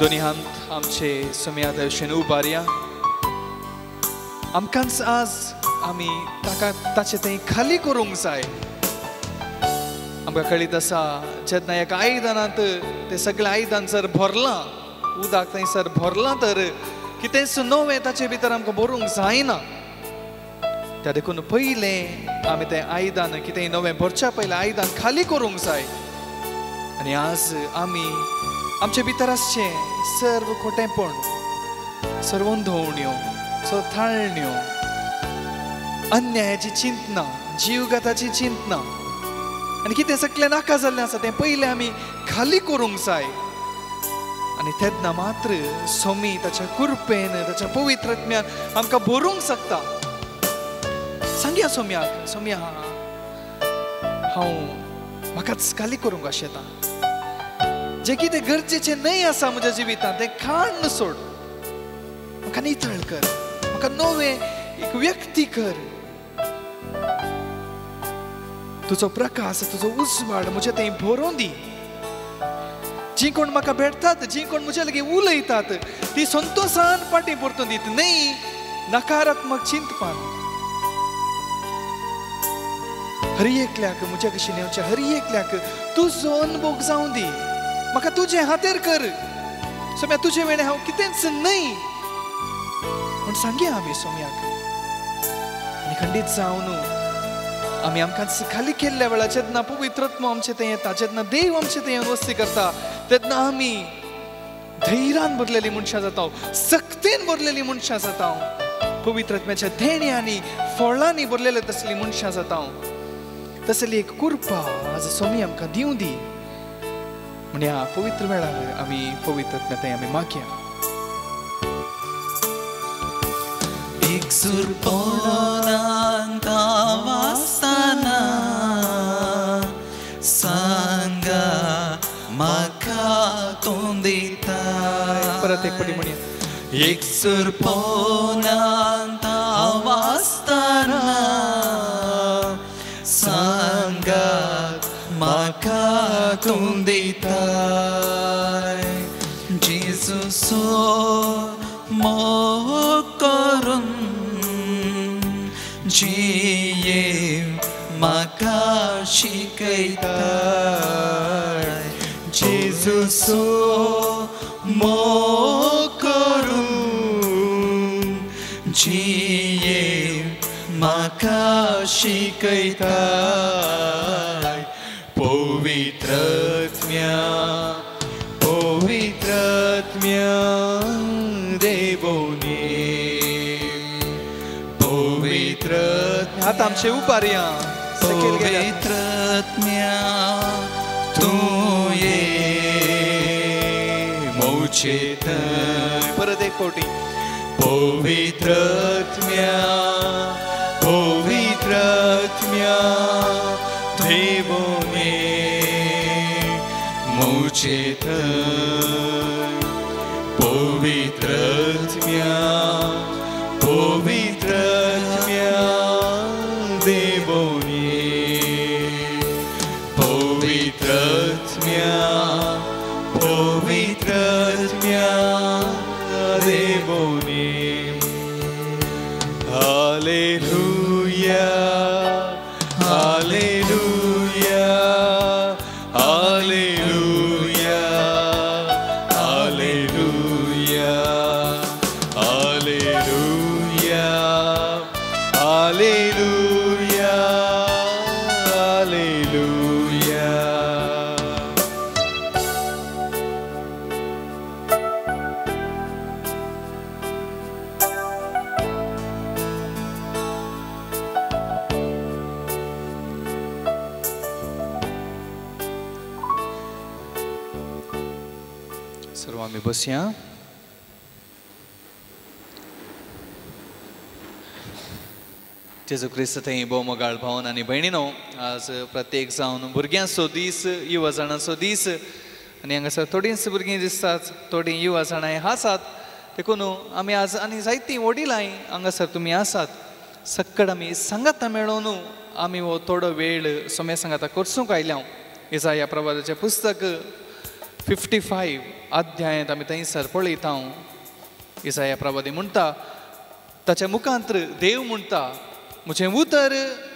दोनी हात आमचे सोम्या भशेन उबारया. आमकांच आज आमी ताका ताचे थंय खाली करूंक जाय. आमकां कळीत आसा जेन्ना एका आयदनांत तें सगळें आयदन जर भरलां, उदक थंयसर भरलां तर कितेंच नवें ताचे भितर आमकां भरूंक जायना. त्या देखून पयलें आमी तें आयदन कितेंय नवें भरच्या पयलें आयदन खाली करूंक जाय. आनी आज आमी आमचे भितर आसचें सर्व खोटेंपण, सर्व अंधवण्यो, सर्व थाळण्यो, अन्यायाची चिंतना, जीवघाताची चिंतना आनी कितें सगळें नाका जाल्लें आसा तें पयलें आमी खाली करूंक जाय. आनी तेन्ना मात्र सोमी ताच्या कृपेन, ताच्या पवित्र आत्म्यान आमकां भरूंक शकता. सांगया सोम्याक, सोम्या हांव म्हाकाच खाली करूंक आशेता. जें कितें गरजेचें न्हय आसा म्हज्या जिवितांत तें काडून सोड, म्हाका नितळ कर, म्हाका नवें एक व्यक्ती कर. तुजो प्रकाश, तुजो उजवाड म्हज्या थंय भरोवन दी. जी कोण म्हाका भेटतात, जी कोण म्हज्या लागीं उलयतात ती संतोशान फाटीं परतून दीत न्हय नकारात्मक चिंतपान. हर एकल्याक म्हज्या कशी नेवच्या हर एकल्याक तुजो अनुभव जावं दी. म्हाका तुजें हातेर कर सोम्या, तुजे वेळें हांव कितेंच न्हय म्हूण सांगया आमी सोम्याक. आनी खंडीत जावन आमी आमकां खाली केल्ल्या वेळार जेन्ना पवित्र आत्मो आमचे थंय येता, जेन्ना देव आमचे थंय वस्ती करता, तेन्ना आमी धैर्यान भरलेली मनशां जाता, सक्तेन भरलेली मनशां जाता, पवित्र आत्म्याच्या देण्यांनी फळांनी भरलेले तसली मनशां जाता. तसली एक कृपा आज सोमी आमकां दिवं दी म्हण ह्या पवित्र वेळार आमी पवित्र आत्म्या थंय आमी मागया. एक सूर पोनांत वासना सांगा म्हाका तूं दिता. परत एक पटी म्हणया. एक सूर पोनांत वासना सांगा म्हाका तूं दिता. जेजूसो मोग करून जिये म्हाका शिकयता. जेजूसो मोग करून जिये म्हाका शिकयता. पवित्र आत्म्या, पवित्र आत्म्या देवोनी, पवित्र. हात आमचे उबारया. पवित्र आत्म्या तूं ये मोचे थंय. परत एक फावटी. पवित्र आत्म्या, पवित्र आत्म्या देवोनी मोचे थंय. पवित्र आत्म्या, पवित्र आत्म्या देवोनी, पवित्र आत्म्या, पवित्र आत्म्या देवोनी. Hallelujah, hallelujah, hallelujah, hallelujah, hallelujah, hallelujah, hallelujah. सर्व आमी बसया. जेजू क्रिस्त थंय भोव मोगाळ भावन आनी भयणीनो, आज प्रत्येक जावन भुरग्यांचो दीस, युवा जाणांचो दीस आनी हांगासर थोडींच भुरगीं दिसतात, थोडीं युवा जाणां आसात. देखून आमी आज आनी जायतीं वडिलांय हांगासर तुमी आसात. सक्कड आमी सांगाता मेळोवन आमी हो थोडो वेळ सोम्या सांगाता करसूंक आयल्या. इजाया प्रवादाचें पुस्तक 55 अध्यायांत आमी थंयसर पळयता. इसाया प्रवादी म्हणटा, ताच्या मुखांत देव म्हणटा, म्हजें उतर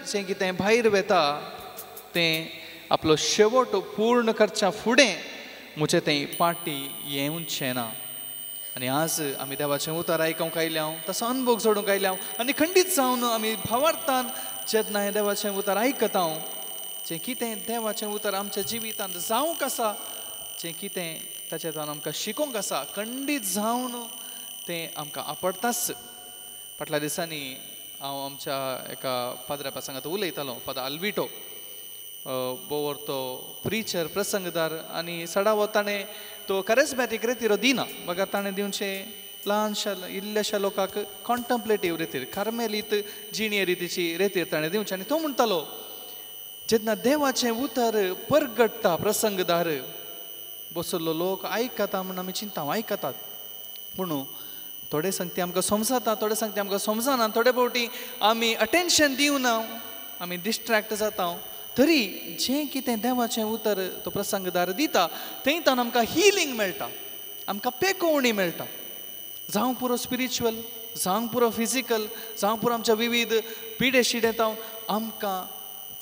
जें कितें भायर वेता तें आपलो शेवट पूर्ण करच्या फुडें म्हजें तें पाटी येवचें ना. आनी आज आमी देवाचें उतर आयकूंक आयल्या, तसो अनभोग जोडूंक आयल्या आनी खंडीत जावन आमी भावार्थान जेन्ना हें देवाचें उतर आयकता, जें कितें देवाचें उतर आमच्या जिवितांत जावंक आसा, जें कितें ताच्या आमकां शिकोवंक आसा, खंडीत जावन तें आमकां आपडटाच. फाटल्या दिसांनी हांव आमच्या एका पाद्रा सांगात उलयतालो, फादर आल्विटो बोवर तो प्रिचर प्रसंगदार, आनी सडावो ताणें तो कॅरिस्मॅटीक रेतीरो दिना, बगर ताणें दिवचें ल्हानशा इल्ल्याशा लोकांक कॉन्टम्पलेटीव रेतीर, कार्मेलीत जिणे रितीची रेतीर ताणें दिवचें. आनी तो म्हणटालो, जेन्ना देवाचें उतर परगट्टा प्रसंगदार बसल्लो लोक आयकता म्हूण आमी चिंता आयकतात, पूण थोडे सांगते आमकां समजता, थोडे सांगते आमकां समजना, थोडे फावटी आमी अटेन्शन दिवना, आमी डिस्ट्रॅक्ट जाता. तरी जें कितें देवाचें उतर तो प्रसंगदार दिता थंय तावन आमकां हिलींग मेळटा, आमकां पेकोवणी मेळटा. जावं पुरो स्पिरिच्युअल, जावं पुरो फिजिकल, जावं पुरो आमच्या विविध पिडे शिडे तावन आमकां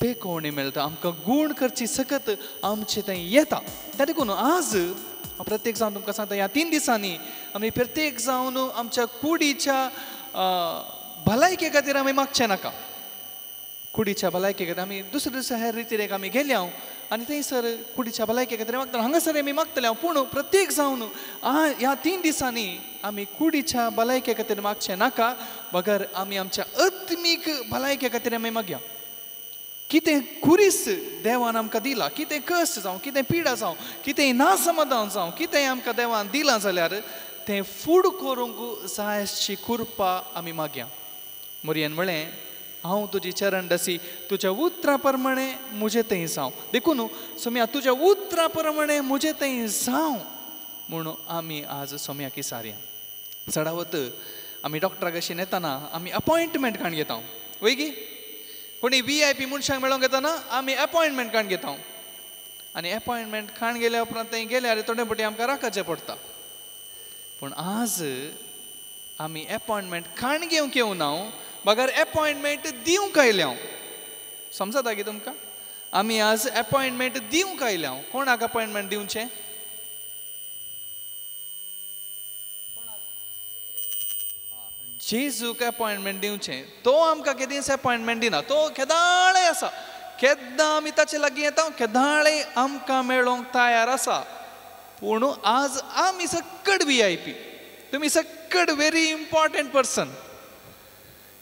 पेकोवणी मेळटा, आमकां गूण करची सकत आमचे थंय येता. त्या देखून आज हांव प्रत्येक जावन तुमकां सांगता, ह्या 3 दिसांनी आमी प्रत्येक जावन आमच्या कुडीच्या भलायके खातीर आमी मागचें नाका. कुडीच्या भलायके खातीर आमी दुसरे दुसऱ्या हेर रितीरेक आमी गेल्या आनी थंयसर कुडीच्या भलायके खातीर मागतले, हांगासर आमी मागतले. पूण प्रत्येक जावन ह्या 3 दिसांनी आमी कुडीच्या भलायके खातीर मागचें नाका, बगर आमी आमच्या आत्मीक भलायके खातीर आमी मागया. कितें खुरीस देवान आमकां दिला, कितें कश्ट जावं, कितें पिडा जावं, कितें नासमाधान जावं, कितें आमकां देवान दिलां जाल्यार तें फूड करूंक जाय आसची कृपा आमी मागया. मोरयेन म्हळें, हांव तुजी चरण दसी, तुज्या उतरा प्रमाणे म्हजें थंय जावं. देखून सोम्या तुज्या उतरा प्रमाणे म्हजें थंय जावं म्हूण आमी आज सोम्याक विचारया. चडावत आमी डॉक्टरा कशी येताना आमी अपॉयंटमेंट काडून घेता, वय गी? कोणी VIP मनशांक मेळोंक येताना आमी अपॉयंटमेंट काडून घेता, आनी अपॉयंटमेंट काडून गेल्या उपरांत थंय गेल्यार थोडे फावटी आमकां राखचें पडटा. पूण आज आमी अपॉयंटमेंट काडून घेवंक येवना, बगर अपॉयंटमेंट दिवंक आयल्या. समजता गी तुमकां? आमी आज अपॉयंटमेंट दिवंक आयल्या. कोणाक अपॉयंटमेंट दिवचें? जेजूक अपॉयंटमेंट दिवचें. तो आमकां केदींच अपॉयंटमेंट दिना, तो केदाळे आसा, केन्ना आमी ताचे लागीं येता केदाळे आमकां मेळोंक तयार आसा. पूण आज आमी सकट VIP, तुमी सकट व्हेरी इम्पॉर्टंट पर्सन,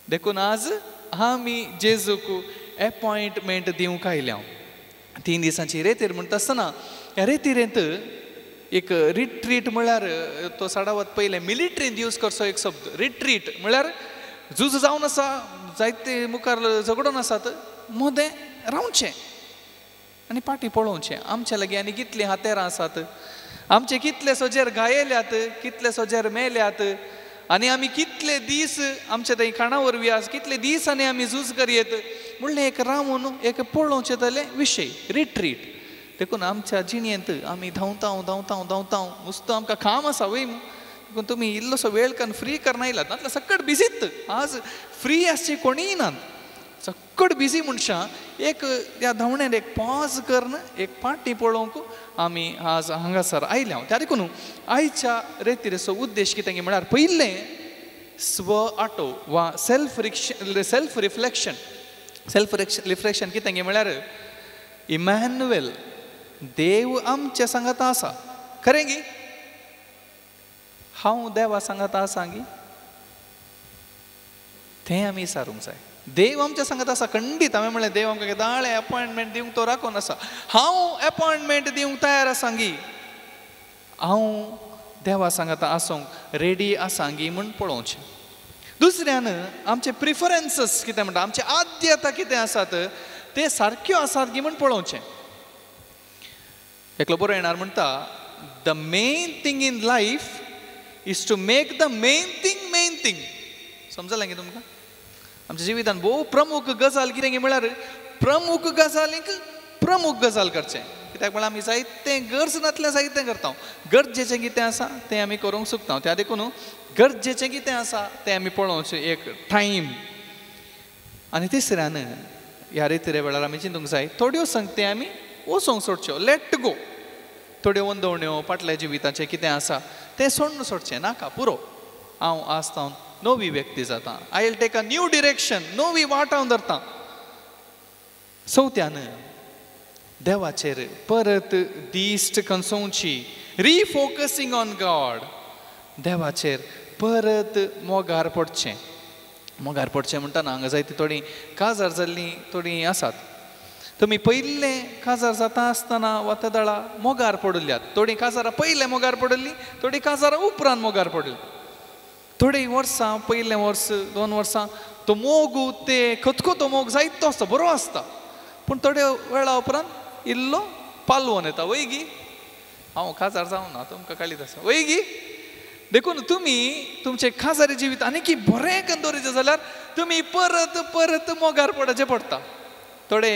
देखून आज आमी जेजूक अपॉयंटमेंट दिवंक आयल्या. 3 दिसांची रेतीर म्हणटा आसतना ह्या रेतिरेंत एक रिट्रीट म्हळ्यार तो साडावत पयलें मिलिट्रींत यूज करचो एक शब्द रिट्रीट म्हळ्यार झूज जावन आसा, जायते मुखार झगडोन आसात, मदें रावचें आनी पाटी पळोवचें. आमच्या लागीं आनी कितलीं हातेरां आसात, आमचे कितले सोजेर घायल्यात, कितले सोजेर मेल्यात, आनी आमी कितले दीस आमचे थंय खाणा वरवीं आस, कितले दीस आनी आमी झूज करयेत म्हणलें एक रावून एक पळोवचें जालें विशय रिट्रीट. देखून आमच्या जिणेंत आमी धांवता धांवता धांवता, नुस्तो आमकां काम आसा वय, देखून तुमी इल्लोसो वेळ काडून फ्री करना येयलात, नातल्यार सकट बिजीत. आज फ्री आसची कोणीय नात, सकट बिजी मनशां एक ह्या धांवण्यान एक पॉज करून एक पाटी पळोवंक आमी आज हांगासर आयल्या. त्या देखून आयच्या रेतिरेचो उद्देश कितें म्हळ्यार पयलें स्व आटो वा सेल्फ रिफ्लेक्शन. सेल्फ रिफ्लेक्शन कितें म्हळ्यार इमॅन्युएल देव आमच्या सांगाता आसा, खरें गी? हांव देवा सांगाता आसा गी? तें आमी विचारूंक जाय. देव आमच्या सांगाता आसा खंडीत. हांवें म्हणलें देव आमकां केदाळे अपॉयंटमेंट दिवंक तो राखून आसा. हांव अपॉयंटमेंट दिवंक तयार आसा गी? हांव देवा सांगाता आसूंक रेडी आसा गी म्हूण पळोवचें. दुसऱ्यान आमचे प्रिफरन्सीस कितें म्हणटा, आमचे आद्यता कितें आसात ते सारक्यो आसात गी म्हूण पळोवचें. एकलो बरो येणार म्हणटा, the main thing in life is to make the main thing main thing. समजलें गे तुमकां? आमच्या जिवितान भोव प्रमुख गजाल कितें म्हळ्यार प्रमुख गजालींक प्रमुख गजाल करचें. कित्याक म्हळ्यार आमी जायतें गरज नातलें जायतें करता. गरजेचें कितें आसा तें आमी करूंक शकता. त्या देखून गरजेचें कितें आसा तें आमी पळोवचें एक टायम. आनी तिसऱ्यान ह्या रेतिरे वेळार आमी चिंतूंक जाय थोड्यो संगती आमी वचोंक सोडच्यो, let go. थोड्यो वंदवण्यो फाटल्या जिविताचें कितें आसा तें सोडून सोडचें, नाका पुरो. हांव आज हांव नवी व्यक्ती जाता, I will take a new direction, नवी वाट हांव धरता. चवथ्यान देवाचेर परत दिश्ट कंसोवची, रिफोकसींग ऑन गॉड. देवाचेर परत मोगार पडचें. मोगार पडचें म्हणटा हांगा जायती थोडीं काजार जाल्लीं थोडीं आसात. तुमी पयलें काजार जाता आसतना वा तेदळा मोगार पडिल्ल्यात. थोडीं काजारां पयलें मोगार पडिल्लीं, थोडीं काजारां उपरांत मोगार पडलीं. थोडीं वर्सां पयलें वर्स 2 वर्सां तो मोग ते खतखतो मोग जायतो आसता, बरो आसता. पूण थोड्या वेळा उपरांत इल्लो पालवोन येता. वयगी हांव काजार जावना तुमकां कळीत आसा वयगी. देखून तुमी तुमचें काजारी जिवीत आनीक बरें करून दवरिचें जाल्यार तुमी परत परत मोगार पडचें पडटा. थोडे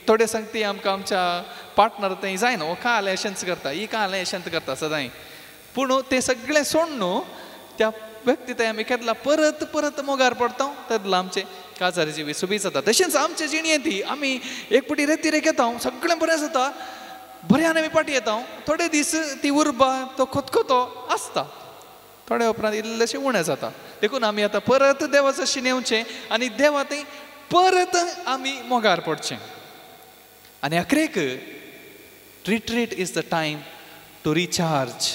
थोडे सांगती आमकां आमच्या पार्टनर थंय जायना, हो काल अशेंच करता, ही काल अशेंच करता सदांय. पूण तें सगळें सोडून त्या व्यक्ती थंय आमी केन्ना परत परत मोगार पडटा तेन्ना आमचें काजारी जिवीत सुबीत जाता. तशेंच आमचे जिणेंत आमी एक फावटी रेतिरेक येता, सगळें बरें जाता, बऱ्यान आमी फाटीं येता. थोडे दीस ती उर्बा तो खतखतो आसता, थोड्या उपरांत इल्लेशें उणें जाता. देखून आमी आतां परत देवाचो शिनेवचें आनी देवा थंय परत आमी मोगार पडचें. आनी अखरेक retreat is the time to recharge.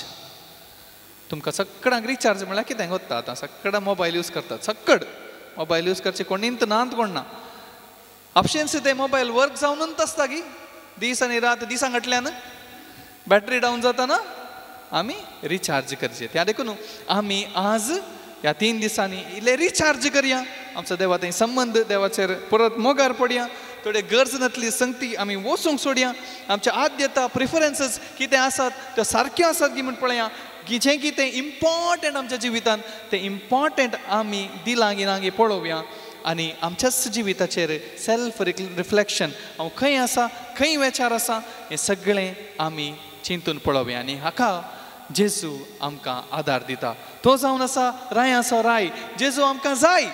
तुमकां सगळ्यांक रिचार्ज म्हळ्यार कितें कोत्ता आतां सगळ्या मोबायल यूज करतात, सगळ मोबायल यूज करचे कोणींत नात कोण ना. आपशेंच ते मोबायल वर्क जावनूच आसता की दीस आनी रात दिसां घातल्यान बॅटरी डावन जाताना आमी रिचार्ज करचें. त्या देखून आमी आज ह्या 3 दिसांनी इल्लें रिचार्ज करया आमचो देवा थंय संबंद, देवाचेर परत मोगार पडया, थोडे गरज नातली संगती आमी वचूंक सोडया, आमच्या आद्यता प्रिफरन्सीस कितें आसात त्यो सारक्यो आसात की म्हण पळया, की जें कितें इम्पॉर्टंट आमच्या जिवितान तें इम्पॉर्टंट आमी दिलां गी ना गी पळोवया. आनी आमच्याच जिविताचेर सेल्फ रिफ्लेक्शन, हांव खंय आसा खंय वेचार आसा हें सगळें आमी चिंतून पळोवया. आनी हाका जेजू आमकां आदार दिता. तो जावन आसा राय आसा राय, जेजू आमकां जाय.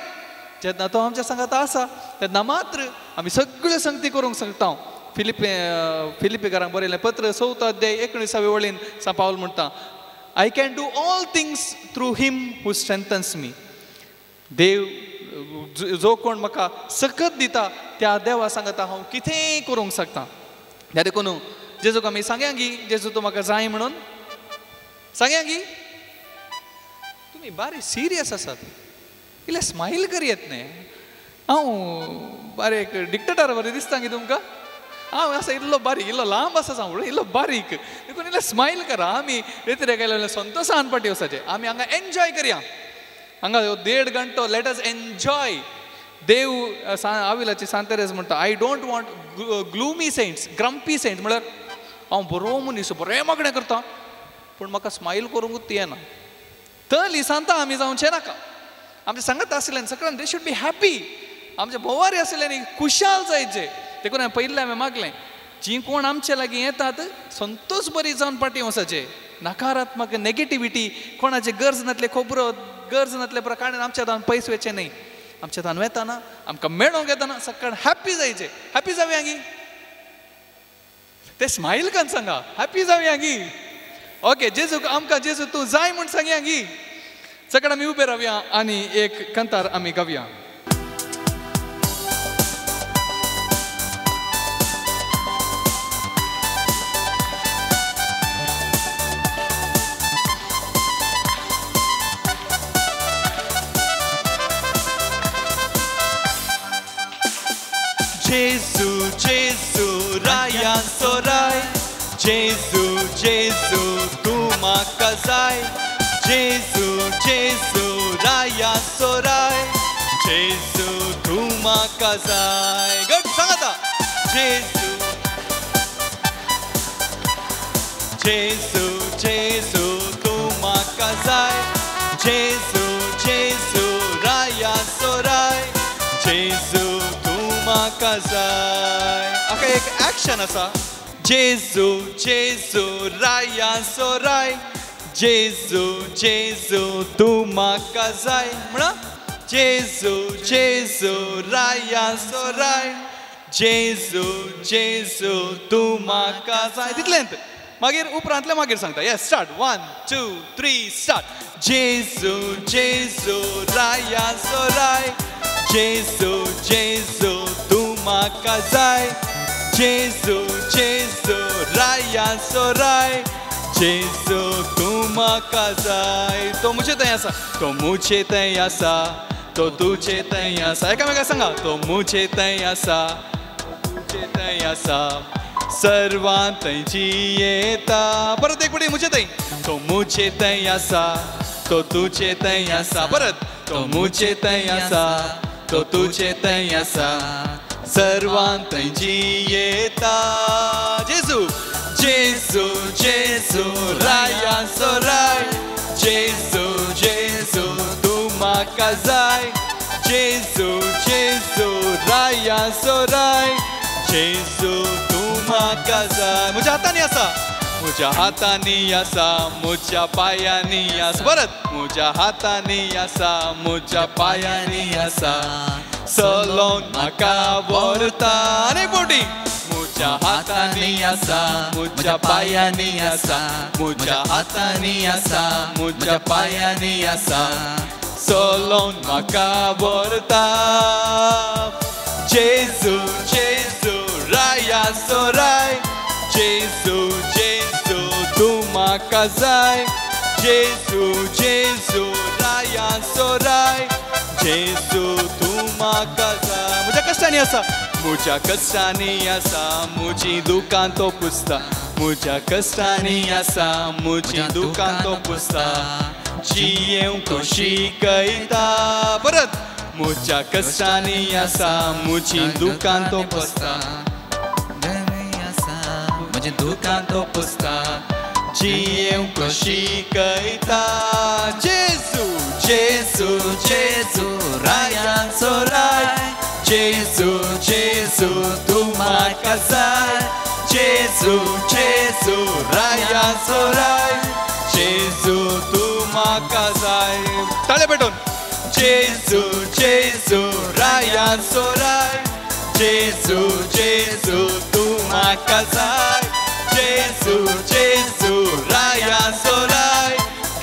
जेन्ना तो आमच्या सांगाता आसा तेन्ना मात्र आमी सगळ्यो संगती करूंक शकता. फिलिपेकारांक बरयलें पत्र 4 अध्याय 19 वळीन सांत पावल म्हणटा, I can do all things through him who strengthens me. देव जो कोण म्हाका सकत दिता त्या देवा सांगता हांव कितेंय करूंक शकता. ह्या देखून जेजूक आमी सांगया गी जेजू तूं म्हाका जाय म्हणून सांगया गी. तुमी बारी सिरियस आसात, इल्लें स्मायल करयेत न्ही. हांव बारीक एक डिक्टेटर बरें दिसता गी तुमकां? हांव आसा इल्लो बारीक, इल्लो लांब आसा सांगून इल्लो बारीक, देखून इल्लें स्मायल करा. आमी रेतिरे गेले संतोशान पाटी वचपाचें, आमी हांगा एन्जॉय करया. हांगा 1.5 घंटो let us enjoy. देव आविलाची सांत तेरेज म्हणटा, I don't want gloomy saints, grumpy saints. म्हळ्यार हांव बरो मनीस, बरें मागणें करता, पूण म्हाका स्मायल करूंकूच येना. तली सांता आमी जावचें नाका. आमचे सांगत आसलें सगळ्यान they should be happy. आमचे भोवारी आसले न्ही खुशाल जायचे. देखून हांवें पयलें हांवें मागलें जीं कोण आमचे लागीं येतात संतोष बरी जावन पाटी वचपाचें. नकारात्मक नेगेटिविटी कोणाचे गरज नातले खबरो गरज नातले प्रकारान आमच्या तान पयस वचचें न्ही. आमच्या तान वेताना आमकां मेळोंक येताना सकाळ हॅप्पी जायचें. हॅप्पी जावया गी, ते स्मायल कन सांगा हॅप्पी जावया गी. ओके जेजू आमकां जेजू तूं जाय म्हूण सांगया गी. सकाळ आमी उबे रावया आनी एक कंतार आमी गावया. जेजू जेजू रायांचो राय, जेजू जेजू तूं म्हाका जाय, जेजू जेजू रायांचो राय, जेजू तूं म्हाका जाय. गट सांगाता जेजू जेजू जेजू तूं म्हाका जाय, जेजू जेजू रायांचो राय, जेजू म्हाका जाय. हाका एक एक्शन आसा. जेजू जेजू राया सोराय जेजू जेजू तूं म्हाका जाय म्हणा जेजू जेजू राया सोराय जेजू जेजू तूं म्हाका जाय तितलेंत मागीर उपरांतलें मागीर सांगता. Yes start 1 2 3 start. जेजू जेजू राया सोराय जेजू जेजू तूं म्हाका जाय जेजू जेजू राया सोराय जेजू तूं म्हाका जाय. तो मुझे थंय आसा तो मुझे थंय आसा तो तुजे थंय आसा एकामेका सांगा तो मुझे थंय आसा तुजे थंय आसा सर्वां थंय जियेता. परत एक पटी मुझे थंय तो मुझे थंय आसा तो तुजे थंय आसा परत तो मुझे थंय आसा तो तुजे थंय आसा सर्वां थंय जियेता. जेजू जेजू जेजू राया सोराय जेजू जेजू तूं म्हाका जाय जेजू जेजू राया सोराय जेजू तूं म्हाका जाय. म्हज्या हातांनी आसा म्हज्या हातांनी आसा म्हज्या पांयांनी आसा परत म्हज्या हातांनी आसा म्हज्या पांयांनी आसा चलोवन म्हाका व्हरता. आनी फावटी म्हज्या हातांनी आसा म्हज्या पांयांनी आसा म्हज्या हातांनी आसा म्हज्या पांयांनी आसा चलोवन म्हाका व्हरता. जेजू जेजू राया सोराय जेजू जेजू तूं म्हाका जाय जेजू जेजू राया सोराय जेजू तूं म्हाका जाय. म्हज्या कश्टांनी आसा म्हज्या कश्टांनी आसा म्हजी दुकां तो पुसता म्हज्या कश्टांनी आसा म्हजी दुकां तो पुसता जियेवंक तो शिकयता. परत म्हज्या कश्टांनी आसा म्हजी दुकां तो पुसता म्हजी दुकां तो पुसता जियेवंक तो शिकयता. जेजू जेजू जेजू राया सोराय जेजू जेजू तूं म्हाका जाय जेजू जेजू राया सोराय जेजू तूं म्हाका जाय. ताळे पेटोवन जेजू जेजू राया सोराय जेजू जेजू तूं म्हाका जाय जेजू जेजू राया सोराय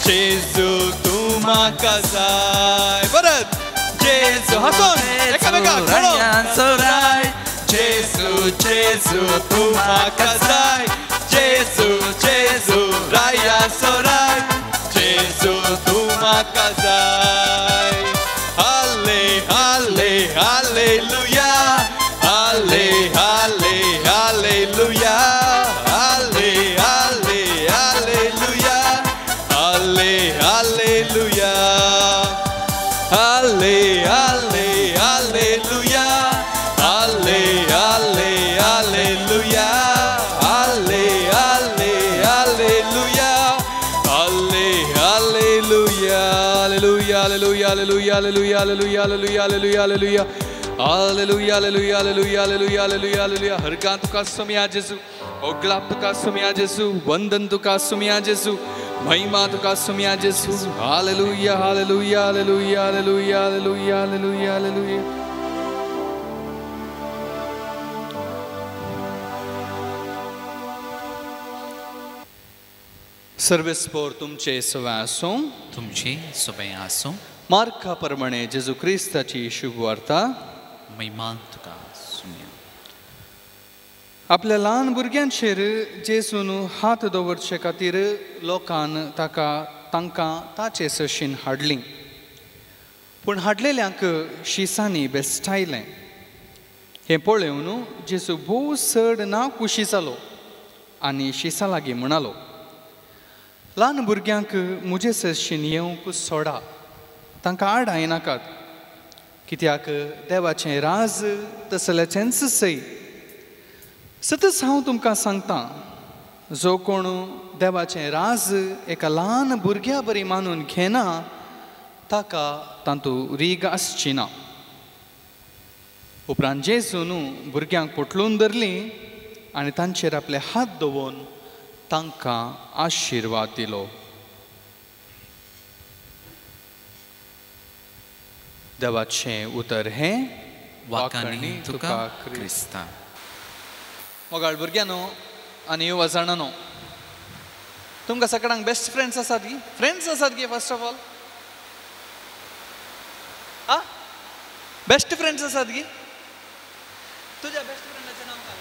जेजू तूं म्हाका जाय. परत जेजू हांसून एकामेकाक सोराय जेजू जेजू तूं म्हाका जाय जेजू जेजू राया सोराय जेजू तूं म्हाका जाय. हाले हाले हालेलुया हाले हाले हालेलुया हाले हाले हालेलुया हाले हालेलुया हाले हाले हालेलुया हाले हाले हालेलुया हाले हाले हालेलुया हाले hallelujah hallelujah hallelujah hallelujah hallelujah hallelujah hallelujah hallelujah hallelujah hallelujah hallelujah hallelujah hallelujah hallelujah. हरगा तुका सुमया जेजू ओगलाप तुका सुमया जेजू वंदन तुका सुमया जेजू महिमा तुका सुमया जेजू. Hallelujah hallelujah hallelujah hallelujah hallelujah hallelujah hallelujah. सर्वेस्पोर तुमचे सवय आसूं तुमचे सवय आसूं. मार्का प्रमाणे जेजू क्रिस्ताची शुभवार्ता. महिमा तुका सुमया. आपल्या ल्हान भुरग्यांचेर जेजून हात दवरचे खातीर लोकान ताका तांकां ताचे सशीन हाडली पूण हाडलेल्यांक शिसांनी बेस्टायलें. हें पळोवन जेजू भोव चड ना खुशी जालो आनी शिसां लागीं म्हणालो ल्हान भुरग्यांक म्हजे सशीन येवंक सोडा तांकां आड आयनाकात कित्याक देवाचें राज तसल्याचेंच सय. सतच हांव तुमकां सांगतां जो कोण देवाचें राज एका ल्हान भुरग्या बरी मानून घेना ताका तातूंत रीग आसची ना. उपरांत जेजून भुरग्यांक पोटलून धरलीं आनी तांचेर आपले हात दवरून तांकां आशिर्वाद दिलो. देवाचें उतर हें वाखाणी तुका क्रिस्ता. मोगाळ भुरग्यांनो आनी युवा जाणांनो, तुमकां सगळ्यांक बेस्ट फ्रेंड्स आसात गी? फ्रेंड्स आसात गी? फर्स्ट ऑफ ऑल आ बेस्ट फ्रेंड्स आसात गी? तुज्या बेस्ट फ्रेंडाचें नांव काल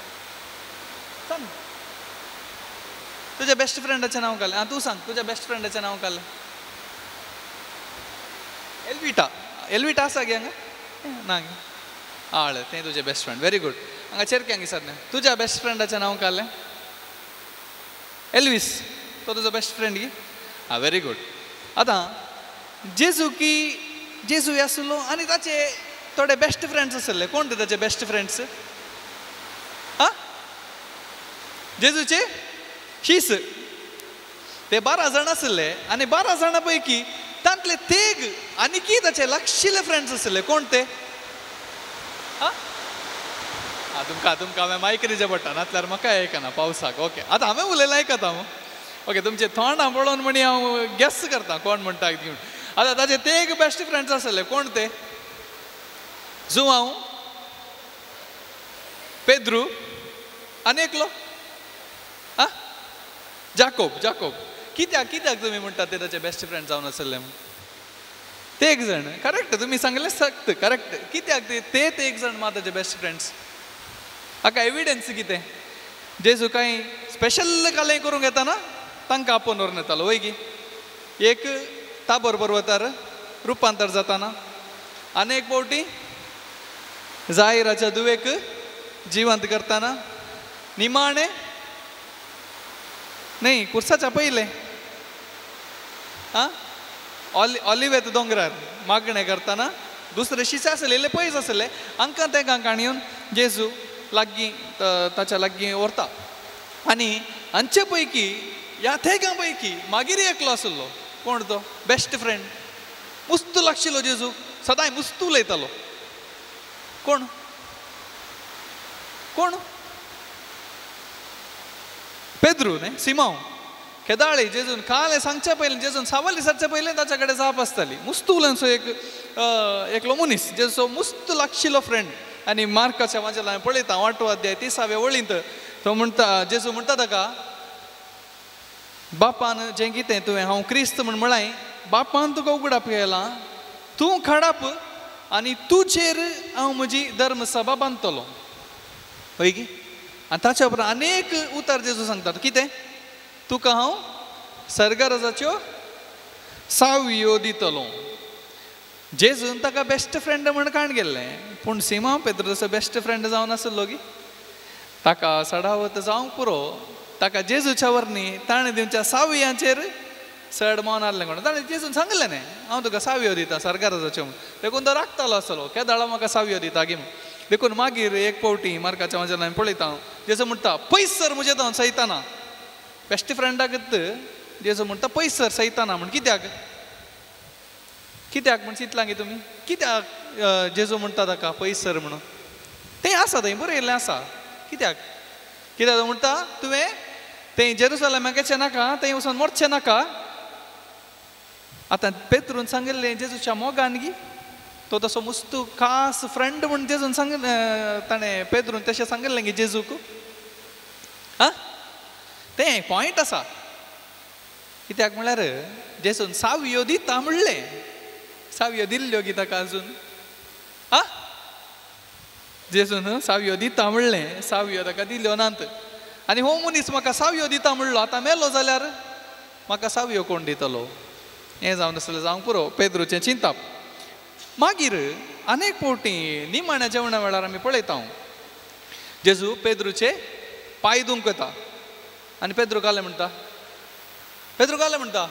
सांग. तुज्या बेस्ट फ्रेंडाचें नांव काल. आं तूं सांग, तुज्या बेस्ट फ्रेंडाचें नांव काल. एल्विटा. एल्विटा आसा गे हांगा? ना गे. आळ तें तुजें बेस्ट फ्रेंड. Very good. हांगा चेरक्यांक दिसत न्ही. तुज्या बेस्ट फ्रेंडाचें नांव काडलें? एल्वीस. तो तुजो बेस्ट फ्रेंड गी? आं व्हेरी गुड. आतां जेजू की जेजू आसलो आनी ताचे थोडे बेस्ट फ्रेंड्स आसले. कोण ते ताचे बेस्ट फ्रेंड्स? आं जेजूचे शीस. ते 12 जाण आसले आनी 12 जाणां पैकी तांतले तेग आनी की ताचे लागशिल्ले फ्रेंड्स आसले. कोण ते? आं तुमकां तुमकां हांवें मायक दिवचें पडटा, नातल्यार म्हाका आयकना पावसाक. ओके आतां हांवें उलयलें आयकता हांव. ओके तुमचे तोंडां पळोवन म्हणी हांव गॅस करता कोण म्हणटा कितें. आतां ताचे तेग बेस्ट फ्रेंड्स आसले. कोण ते? जुआंव, पेद्रू आनी एकलो आं जाकोब. जाकोब. कित्याक कित्याक तुमी म्हणटात ते ताचे बेस्ट फ्रेंड जावन आसले म्हूण? ते एक जाण करेक्ट, तुमी सांगलें सक्त करेक्ट. कित्याक ते ते एक जाण मा ताचे बेस्ट फ्रेंड्स? हाका एविडन्स कितें? जेजू कांय स्पेशल कालें करूंक येता ना तांकां आपोवन व्हरून येतालो वय गी? एक ताबोर पर्वतार रुपांतर जाताना, आनी एक फावटी जायराच्या दुवेक जिवंत करतना, निमाणें न्ही कुर्साच्या पयलें आं ऑलिवेत दोंगरार मागणें करतना दुसरे शिशे आसले इल्ले पयस आसले, हांकां तेंकां काणयेवन जेजू लागीं ताच्या लागीं व्हरता. आनी हांचे पैकी ह्या तेगां पैकी मागीर एकलो आसलो. कोण तो? Best friend. मुस्त लागशिल्लो जेजू, सदांय मुस्त उलयतालो. कोण? कोण? पेद्रू न्ही, सिमांव. केदाळे जेजून कालें सांगच्या पयलीं, जेजून सावल दिसाच्या पयलीं ताच्या कडेन जाप आसताली. मुस्त उलयनसो एक एकलो मनीस जेजूचो मुस्त लागशिल्लो फ्रेंड. आनी मार्काच्या वाचेला हांवें पळयता 8वो अध्याय 30व्या वळींत तो म्हणटा, जेजू म्हणटा ताका, बापान जें कितें तुवें हांव क्रिस्त म्हूण म्हळाय, बापान तुका उगडाप केलां, तूं खडाप आनी तुजेर हांव म्हजी धर्मसभा बांदतलो. हय गी? आनी ताच्या उपरांत अनेक उतर जेजू सांगतात. कितें? तुका हांव सर्गराजाच्यो सावयो दितलो. जेजून ताका बेस्ट फ्रेंड म्हण काण गेल्लें, पूण सिमांव पेद्रू तसो बेस्ट फ्रेंड जावन आसलो गी? ताका सडावत जावंक पुरो, ताका जेजूच्या वरनी ताणें दिवच्या सावयांचेर चड मन आहलें. कोण ताणें जेजून सांगलें न्ही हांव तुका सावयो दिता सर्गराजाच्यो म्हूण, देखून तो राखतालो आसलो केदाळा म्हाका सावयो दिता गी म्हूण. देखून मागीर एक फावटी मार्काच्या वाचेला हांवें पळयता हांव, जेजू म्हणटा पयस सर म्हजें जावन सैताना. बेस्ट फ्रेंडाकच जेजू म्हणटा पयस सर सैताना म्हूण. कित्याक? कित्याक म्हण चिंतलां गी तुमी? कित्याक जेजू म्हणटा ताका पयस सर म्हणून? तें आसा थंय बरयल्लें आसा. कित्याक? कित्याक तो म्हणटा तुवें तें जेरुसलेमाक वचचें नाका, थंय वचून मरचें नाका. आतां पेत्रून सांगिल्लें जेजूच्या मोगान गी, तो तसो मुस्तू खास फ्रेंड म्हूण जेजून सांग ताणें पेद्रून तशें सांगिल्लें गी जेजूक. आं तें पॉयंट आसा. कित्याक म्हळ्यार जेजून सावयो दिता म्हणलें, सावयो दिल्ल्यो गी ताका अजून? आं जेजून सावयो दिता म्हणलें, सावयो ताका दिल्यो नात. आनी हो मनीस म्हाका सावयो दिता म्हणलो, आतां मेलो जाल्यार म्हाका सावयो कोण दितलो? हें जावन आसलें जावंक पुरो पेद्रूचें चिंताप. मागीर अनेक फावटी निमाण्या जेवणा वेळार आमी पळयता हांव जेजू पेद्रूचे पांय धुवंक वता आनी पेद्रू कालें म्हणटा, पेद्रू कालें म्हणटा,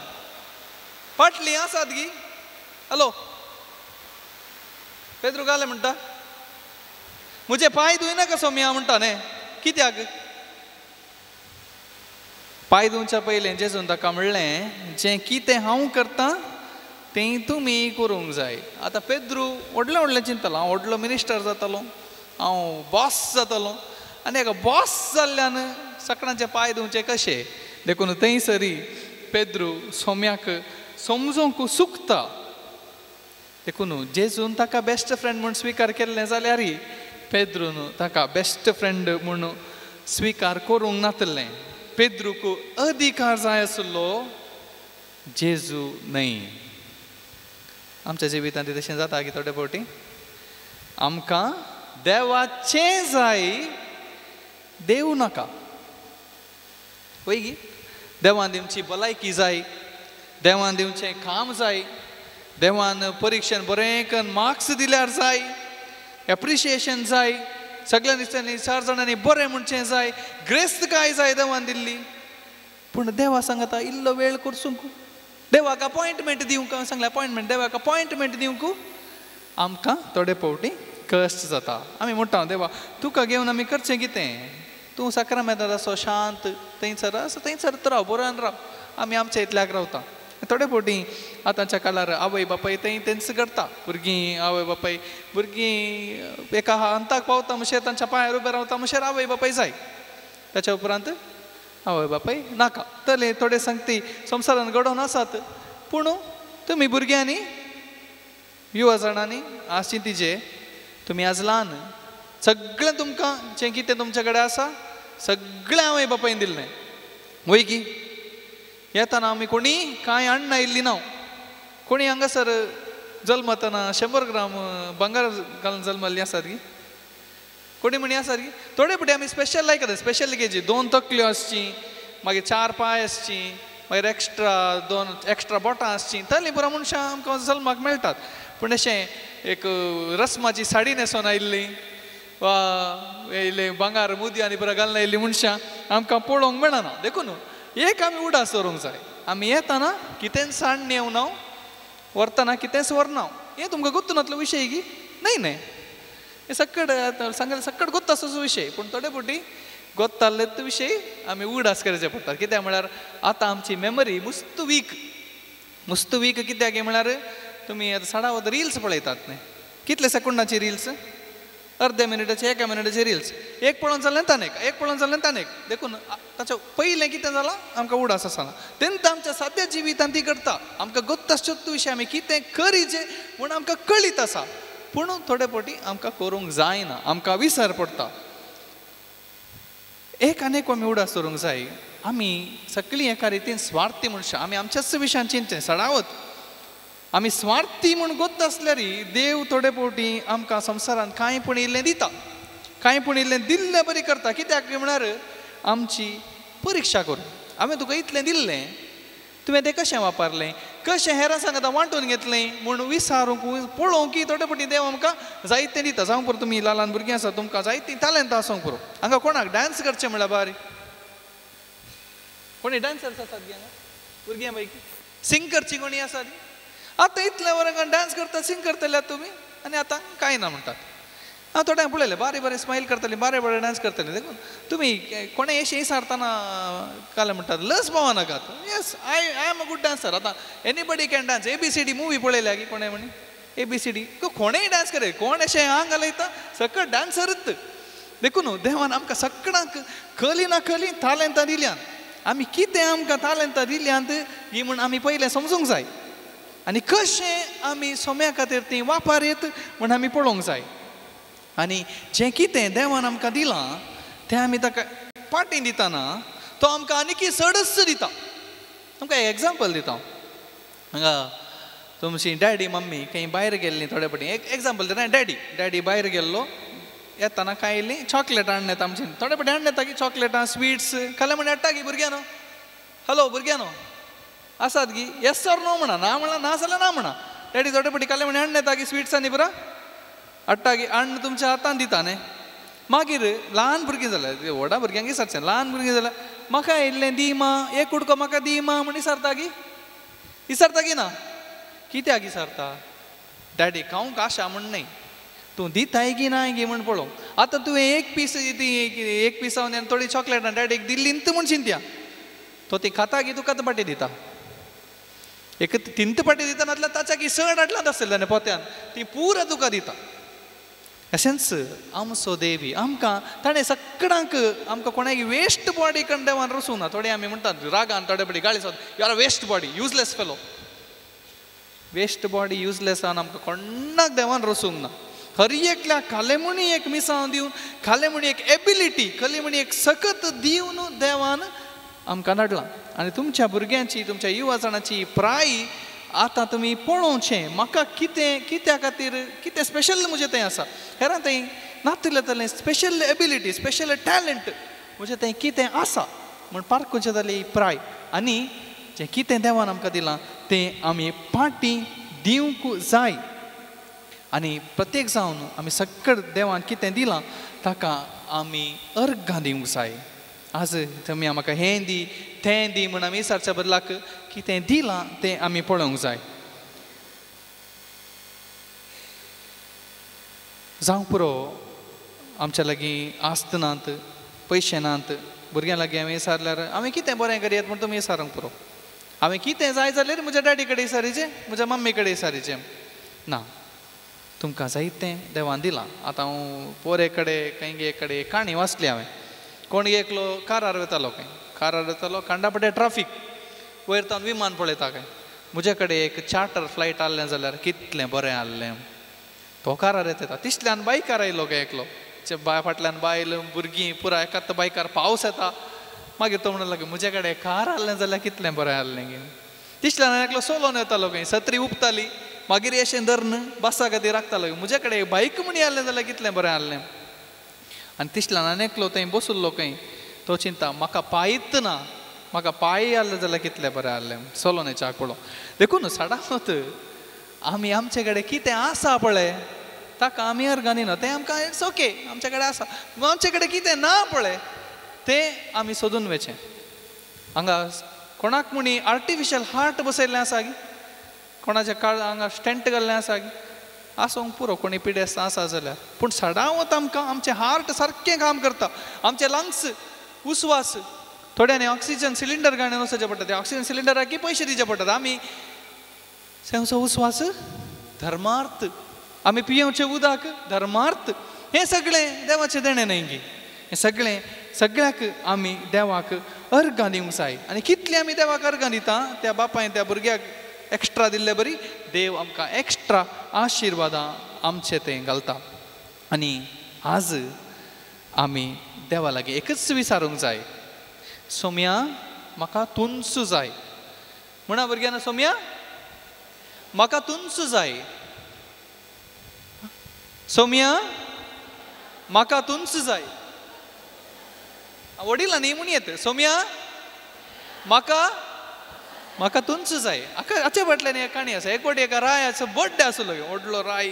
पाटली आसात गी? हॅलो पेद्रू कालें म्हणटा, म्हजे पांय धुयनाका सोम्या म्हणटा न्ही. कित्याक? पांय धुवच्या पयलें जेजून ताका म्हणलें, जें कितें हांव करतां तें तुमी करूंक जाय. आतां पेद्रू व्हडलें व्हडलें चिंततालो, हांव व्हडलो मिनिस्टर जातालो, हांव बॉस जातालो, आनी एका बॉस जाल्ल्यान सकणाचे पांय धुवचे कशे. देखून थंयसरी पेद्रू सोम्याक समजूंक चुकता. देखून जेजून ताका बेस्ट फ्रेंड म्हूण स्विकार केल्लें जाल्यार पेद्रून ताका बेस्ट फ्रेंड म्हूण स्विकार करूंक नातलें. पेद्रूक अधिकार जाय आसलो, जेजू न्हय. आमच्या जिवितांत तशें जाता की थोडे फावटी आमकां देवाचें जाय, देव नाका. वय गी, देवान दिवची भलायकी जाय, देवान दिवचें काम जाय, देवान परिक्षेन बरें करून मार्क्स दिल्यार जाय, एप्रिशिएशन जाय, सगळ्या दिसांनी चार जाणांनी बरें म्हणचें जाय, ग्रेस्तकाय जाय देवान दिल्ली. पूण देवा सांगता इल्लो वेळ करसूंक, देवाक अपॉयंटमेंट दिवंक सांगलें, अपॉयंटमेंट देवाक अपॉयंटमेंट दिवंक आमकां थोडे फावटी कश्ट जाता. आमी म्हणटा देवा तुका घेवन आमी करचें कितें, तूं साक्रामेंतांत असो शांत थंयसर आसा, थंयसर राव, बरोवन राव, आमी आमच्या इतल्याक रावता. थोडे फावटी आतांच्या काळार आवय बापाय थंय तेंच करता. भुरगीं आवय बापाय भुरगीं एका हंताक पावता म्हणशेर तांच्या पांयार उबें रावता म्हणशेर आवय बापाय जाय, ताच्या उपरांत आवय बापाय नाका. तले थोडे सांगती संवसारान घडोवन आसात. पूण तुमी भुरग्यांनी युवा जाणांनी आज चिंतीचे तुमी आज ल्हान, सगळें तुमकां जें कितें तुमचे कडेन आसा सगळें आवय बापायन दिल्लें. वय की येताना आमी कोणी कांय हाडना इल्ली ना. कोणी हांगासर जल्मतना 100 ग्राम भांगर घालून जल्मल्ली आसात की कोणी म्हणी आसात की थोडे फावटी आमी स्पेशल लायक स्पेशल घेची, 2 तकल्यो आसची, मागीर 4 पांय आसची, मागीर एक्स्ट्रा 2 एक्स्ट्रा बोटां आसची, तली पुरो मनशां आमकां जल्माक मेळटात. पूण अशें एक रस्माची साडी न्हेसोन आयिल्ली वा येयले भांगर मुदी आनी पुरो घालून आयिल्ली मनशां आमकां पळोवंक मेळना. देखून एक आमी उडास दवरूंक जाय, आमी येतना कितेंच हाडून येवना, व्हरतना कितेंच व्हरना. हें तुमकां गोत्तू नातलो विशय की न्हय न्हय, हें सक्कड सांगले सक्कड गोत्त आसचो विशय. पूण थोडे फावटी गोत्ताल्ले विशय आमी उडास करचे पडटात. कित्याक म्हळ्यार आतां आमची मेमरी मुस्त वीक, मुस्त वीक. कित्याक म्हळ्यार तुमी आतां साडावत रिल्स पळयतात न्हय, कितले सेकंडाची रिल्स, अर्द्या मिनटाचे 1 मिनटाचे रिल्स, एक पळोवन जालें तानेक, एक पळोवन जालें तानेक. देखून ताचें पयलें कितें जालां आमकां उडास आसना. तेन्ना आमच्या साद्या जिवितांत ती करता, आमकां गोत्त आसचो विशय आमी कितें करीचें म्हूण आमकां कळीत आसा, पूण थोडे फावटी आमकां करूंक जायना, आमकां विसर पडटा. एक आनी एक आमी उडास दवरूंक जाय, आमी सगळीं एका रितीन स्वार्थी मनशां, आमी आमच्याच विशयान चिंतचें सडावत. आमी स्वार्थी म्हूण गोत्त आसल्यार देव थोडे फावटी आमकां संवसारांत कांय पूण इल्लें दिता, कांय पूण इल्लें दिल्लें बरी करता. कित्याक म्हळ्यार आमची परिक्षा करूं, हांवें तुका इतलें दिल्लें, तुवें तें कशें वापरलें, कशें हेरां सांगता वांटून घेतलें म्हूण विचारूंक पळोवंक की थोडे फावटी देव आमकां जायतें दिता. जावंक पुरो तुमी ल्हान ल्हान भुरगीं आसा, तुमकां जायतीं तालेंतां आसूंक पुरो. हांगा कोणाक डांस करचें म्हळ्यार बारी कोणी डांसर्स आसात गी हांगा भुरग्यां पैकी सिंग करची कोणी आसा ती? आतां इतल्या वरां डांस करता सिंग करतले तुमी आनी आतां कांय ना म्हणटात. हांव थोड्यांक पळयलें बारी बरें स्मायल करतली, बारे बरें डांस करतले. देखून तुमी कोणें अशें विचारतना काल म्हणटात लस पावो नाकात. Yes, I am a good dancer. आतां anybody can dance. ABCD movie पळयल्या की कोणें म्हणी ABCD कोणेंय डांस करे, कोण अशें आंग घालयता सगळं डांसरूच. देखून देवान आमकां सगळ्यांक कली ना कली तालेंतां दिल्यान, आमी कितें आमकां तालेंतां दिल्यांत ही म्हूण आमी पयलें समजूंक जाय आनी कशें आमी सोम्या खातीर ती वापरीत म्हूण आमी पळोवंक जाय. आनी जें कितें देवान आमकां दिलां तें आमी ताका पाटी दितना तो आमकां आनीकी चडच दिता. तुमकां एग्जाम्पल दिता. हांगा तुमची डॅडी मम्मी खंय भायर गेल्ली थोडे फावटी, एक एग्जाम्पल दिता. डॅडी डॅडी भायर गेल्लो, येतना कांय इल्ली चॉकलेट हाडून येता आमची. थोडे फावटी हाडून येता की चॉकलेटां स्विट्स खाल्यार म्हण हाडटा की भुरग्यांनो, हॅलो भुरग्यांनो आसात की येस ऑर नो म्हणा, ना म्हणा, ना जाल्यार ना म्हणा. डॅडी थोडे फावटी खाल्यार म्हण हाडून येता की स्विट्स आनी पुरा हाडटा की हाडून तुमच्या हातान दिता न्ही. मागीर ल्हान भुरगीं जाल्यार, व्हडा भुरग्यांक विचारचें, ल्हान भुरगीं जाल्यार म्हाका इल्लें दी मा, एक कुडको म्हाका दी मा म्हण विचारता की, विचारता की ना? कित्याक विचारता? डॅडी खावंक आशा म्हण न्हय, तूं दिताय की ना गी म्हण पळोवंक. आतां तुवें एक पीस ती एक पिसावन थोडी चॉकलेटां डॅडीक दिल्ली न्ही म्हूण चिंतया, तो ती खाता की तुका पाटी दिता. एक तिंत पाटी दिता नासल्यार ताच्या की सड हाडलां आसतलें ताणें पोत्यान, ती पुरा तुका दिता. अशेंच आमचो देवी आमकां ताणें सगळ्यांक आमकां कोणाक वेस्ट बॉडी कन्न देवान रसूंक ना. थोडे आमी म्हणटात रागान थोडे पडी गाळी सोद, you are a waste body, useless fellow. Waste body useless आनी आमकां कोणाक देवान रसूंक ना. हर एकल्या खालेमुणी एक मिसांव दिवन, खालेमुणी एक एबिलिटी, खालेमुणी एक सकत दिवन देवान आमकां धाडलां. आनी तुमच्या भुरग्यांची, तुमच्या युवा जाणांची प्राय आतां तुमी पळोवचें म्हाका कितें कित्या खातीर कितें स्पेशल म्हजें तें आसा. हेरां थंय नातिल्लें जाल्यार स्पेशल एबिलिटी, स्पेशल टॅलंट म्हजें तें कितें आसा म्हण पारखुचें जाल्यार प्राय. आनी जें कितें देवान आमकां दिलां तें आमी पाटी दिवंक जाय. आनी प्रत्येक जावन आमी सगळें देवान कितें दिलां ताका आमी अर्गां दिवंक जाय. आज तुमी म्हाका हें दी तें दी म्हूण आमी विचारच्या बदलाक कितें दिलां तें आमी पळोवंक जाय. जावंक पुरो आमच्या लागीं आस्त नात, पयशे नात, भुरग्यां लागीं हांवें विचारल्यार हांवें कितें बरें करयात म्हूण तुमी विचारूंक पुरो. हांवें कितें जाय जाल्यार म्हज्या डॅडी कडेन विचारीचें, म्हज्या मम्मी कडेन विचारीचें ना. तुमकां जायतें देवान दिलां. आतां हांव पोरे कडेन खंय कडेन काणी वाचली हांवें. कोण एकलो कारार वतालो, खंय कारार वतालो, कांडापटे ट्राफीक वयर तावन विमान पळयता खंय. म्हजे कडेन एक चार्टर फ्लायट आहलें जाल्यार कितलें बरें आहलें. तो कारार येता तिसल्यान बायकार आयलो खंय एकलो, फाटल्यान बायल भुरगीं पुराय एकाच बायकार, पावस येता. मागीर तो म्हणूंक लागलो म्हजे कडेन कार आहलें जाल्यार कितलें बरें आहलें गे. तिसल्यान एकलो सोलोन येतालो खंय, सत्री उपताली, मागीर अशें धरून बसा खातीर राखतालो, म्हजे कडेन बायक म्हणी आहलें जाल्यार कितलें बरें आहलें. आनी तिसल्यान आनी एकलो थंय बशिल्लो खंय, तो चिंता म्हाका पांयत ना, म्हाका पांय आहलें जाल्यार कितलें बरें आहलें. सोलोनेच्या पळो. देखून सदांच आमी आमचे कडेन कितें आसा पळय ताका आमी अर्गां दिना, तें आमकां it's okay आमचे कडेन आसा. आमचे कडेन कितें ना पळय तें आमी सोदून वचें. हांगा कोणाक म्हणी आर्टिफिशियल हार्ट बसयल्लें आसा गी, कोणाच्या काळ हांगा स्टेंट घाल्लें आसा गी, आसूंक पुरो कोणी पिडेस्त आसा जाल्यार. पूण सदांच आमकां आमचें हार्ट सारकें काम करता, आमचे लंग्स उस्वास. थोड्यांनी ऑक्सिजन सिलिंडर घालून वचचें पडटा, ते ऑक्सिजन सिलिंडराक पयशे दिवचे पडटात. आमी सेवचो उस्वास धर्मार्थ, आमी पियेवचें उदक धर्मार्थ. हें सगळें देवाचें देणें न्हय गी. हें सगळें सगळ्याक आमी देवाक अर्गां दिवंक जाय. आनी कितलें आमी देवाक अर्गां दिता त्या बापायन त्या भुरग्याक एक्स्ट्रा दिल्ले बरी देव आमकां एक्स्ट्रा आशिर्वादां आमचे तें घालता. आनी आज आमी देवा लागीं एकच विचारूंक जाय, सोम्या म्हाका तुंच जाय. म्हणा भुरग्यांना, सोम्या म्हाका तुंच जाय, सोम्या म्हाका तुंच जाय. वडिलांनी म्हूण येत, सोम्या म्हाका म्हाका तुंच जाय. हाचे फाटल्यान एक काणी आसा. एक फावटी एका रायाचो बर्थडे आसलो, व्हडलो राय.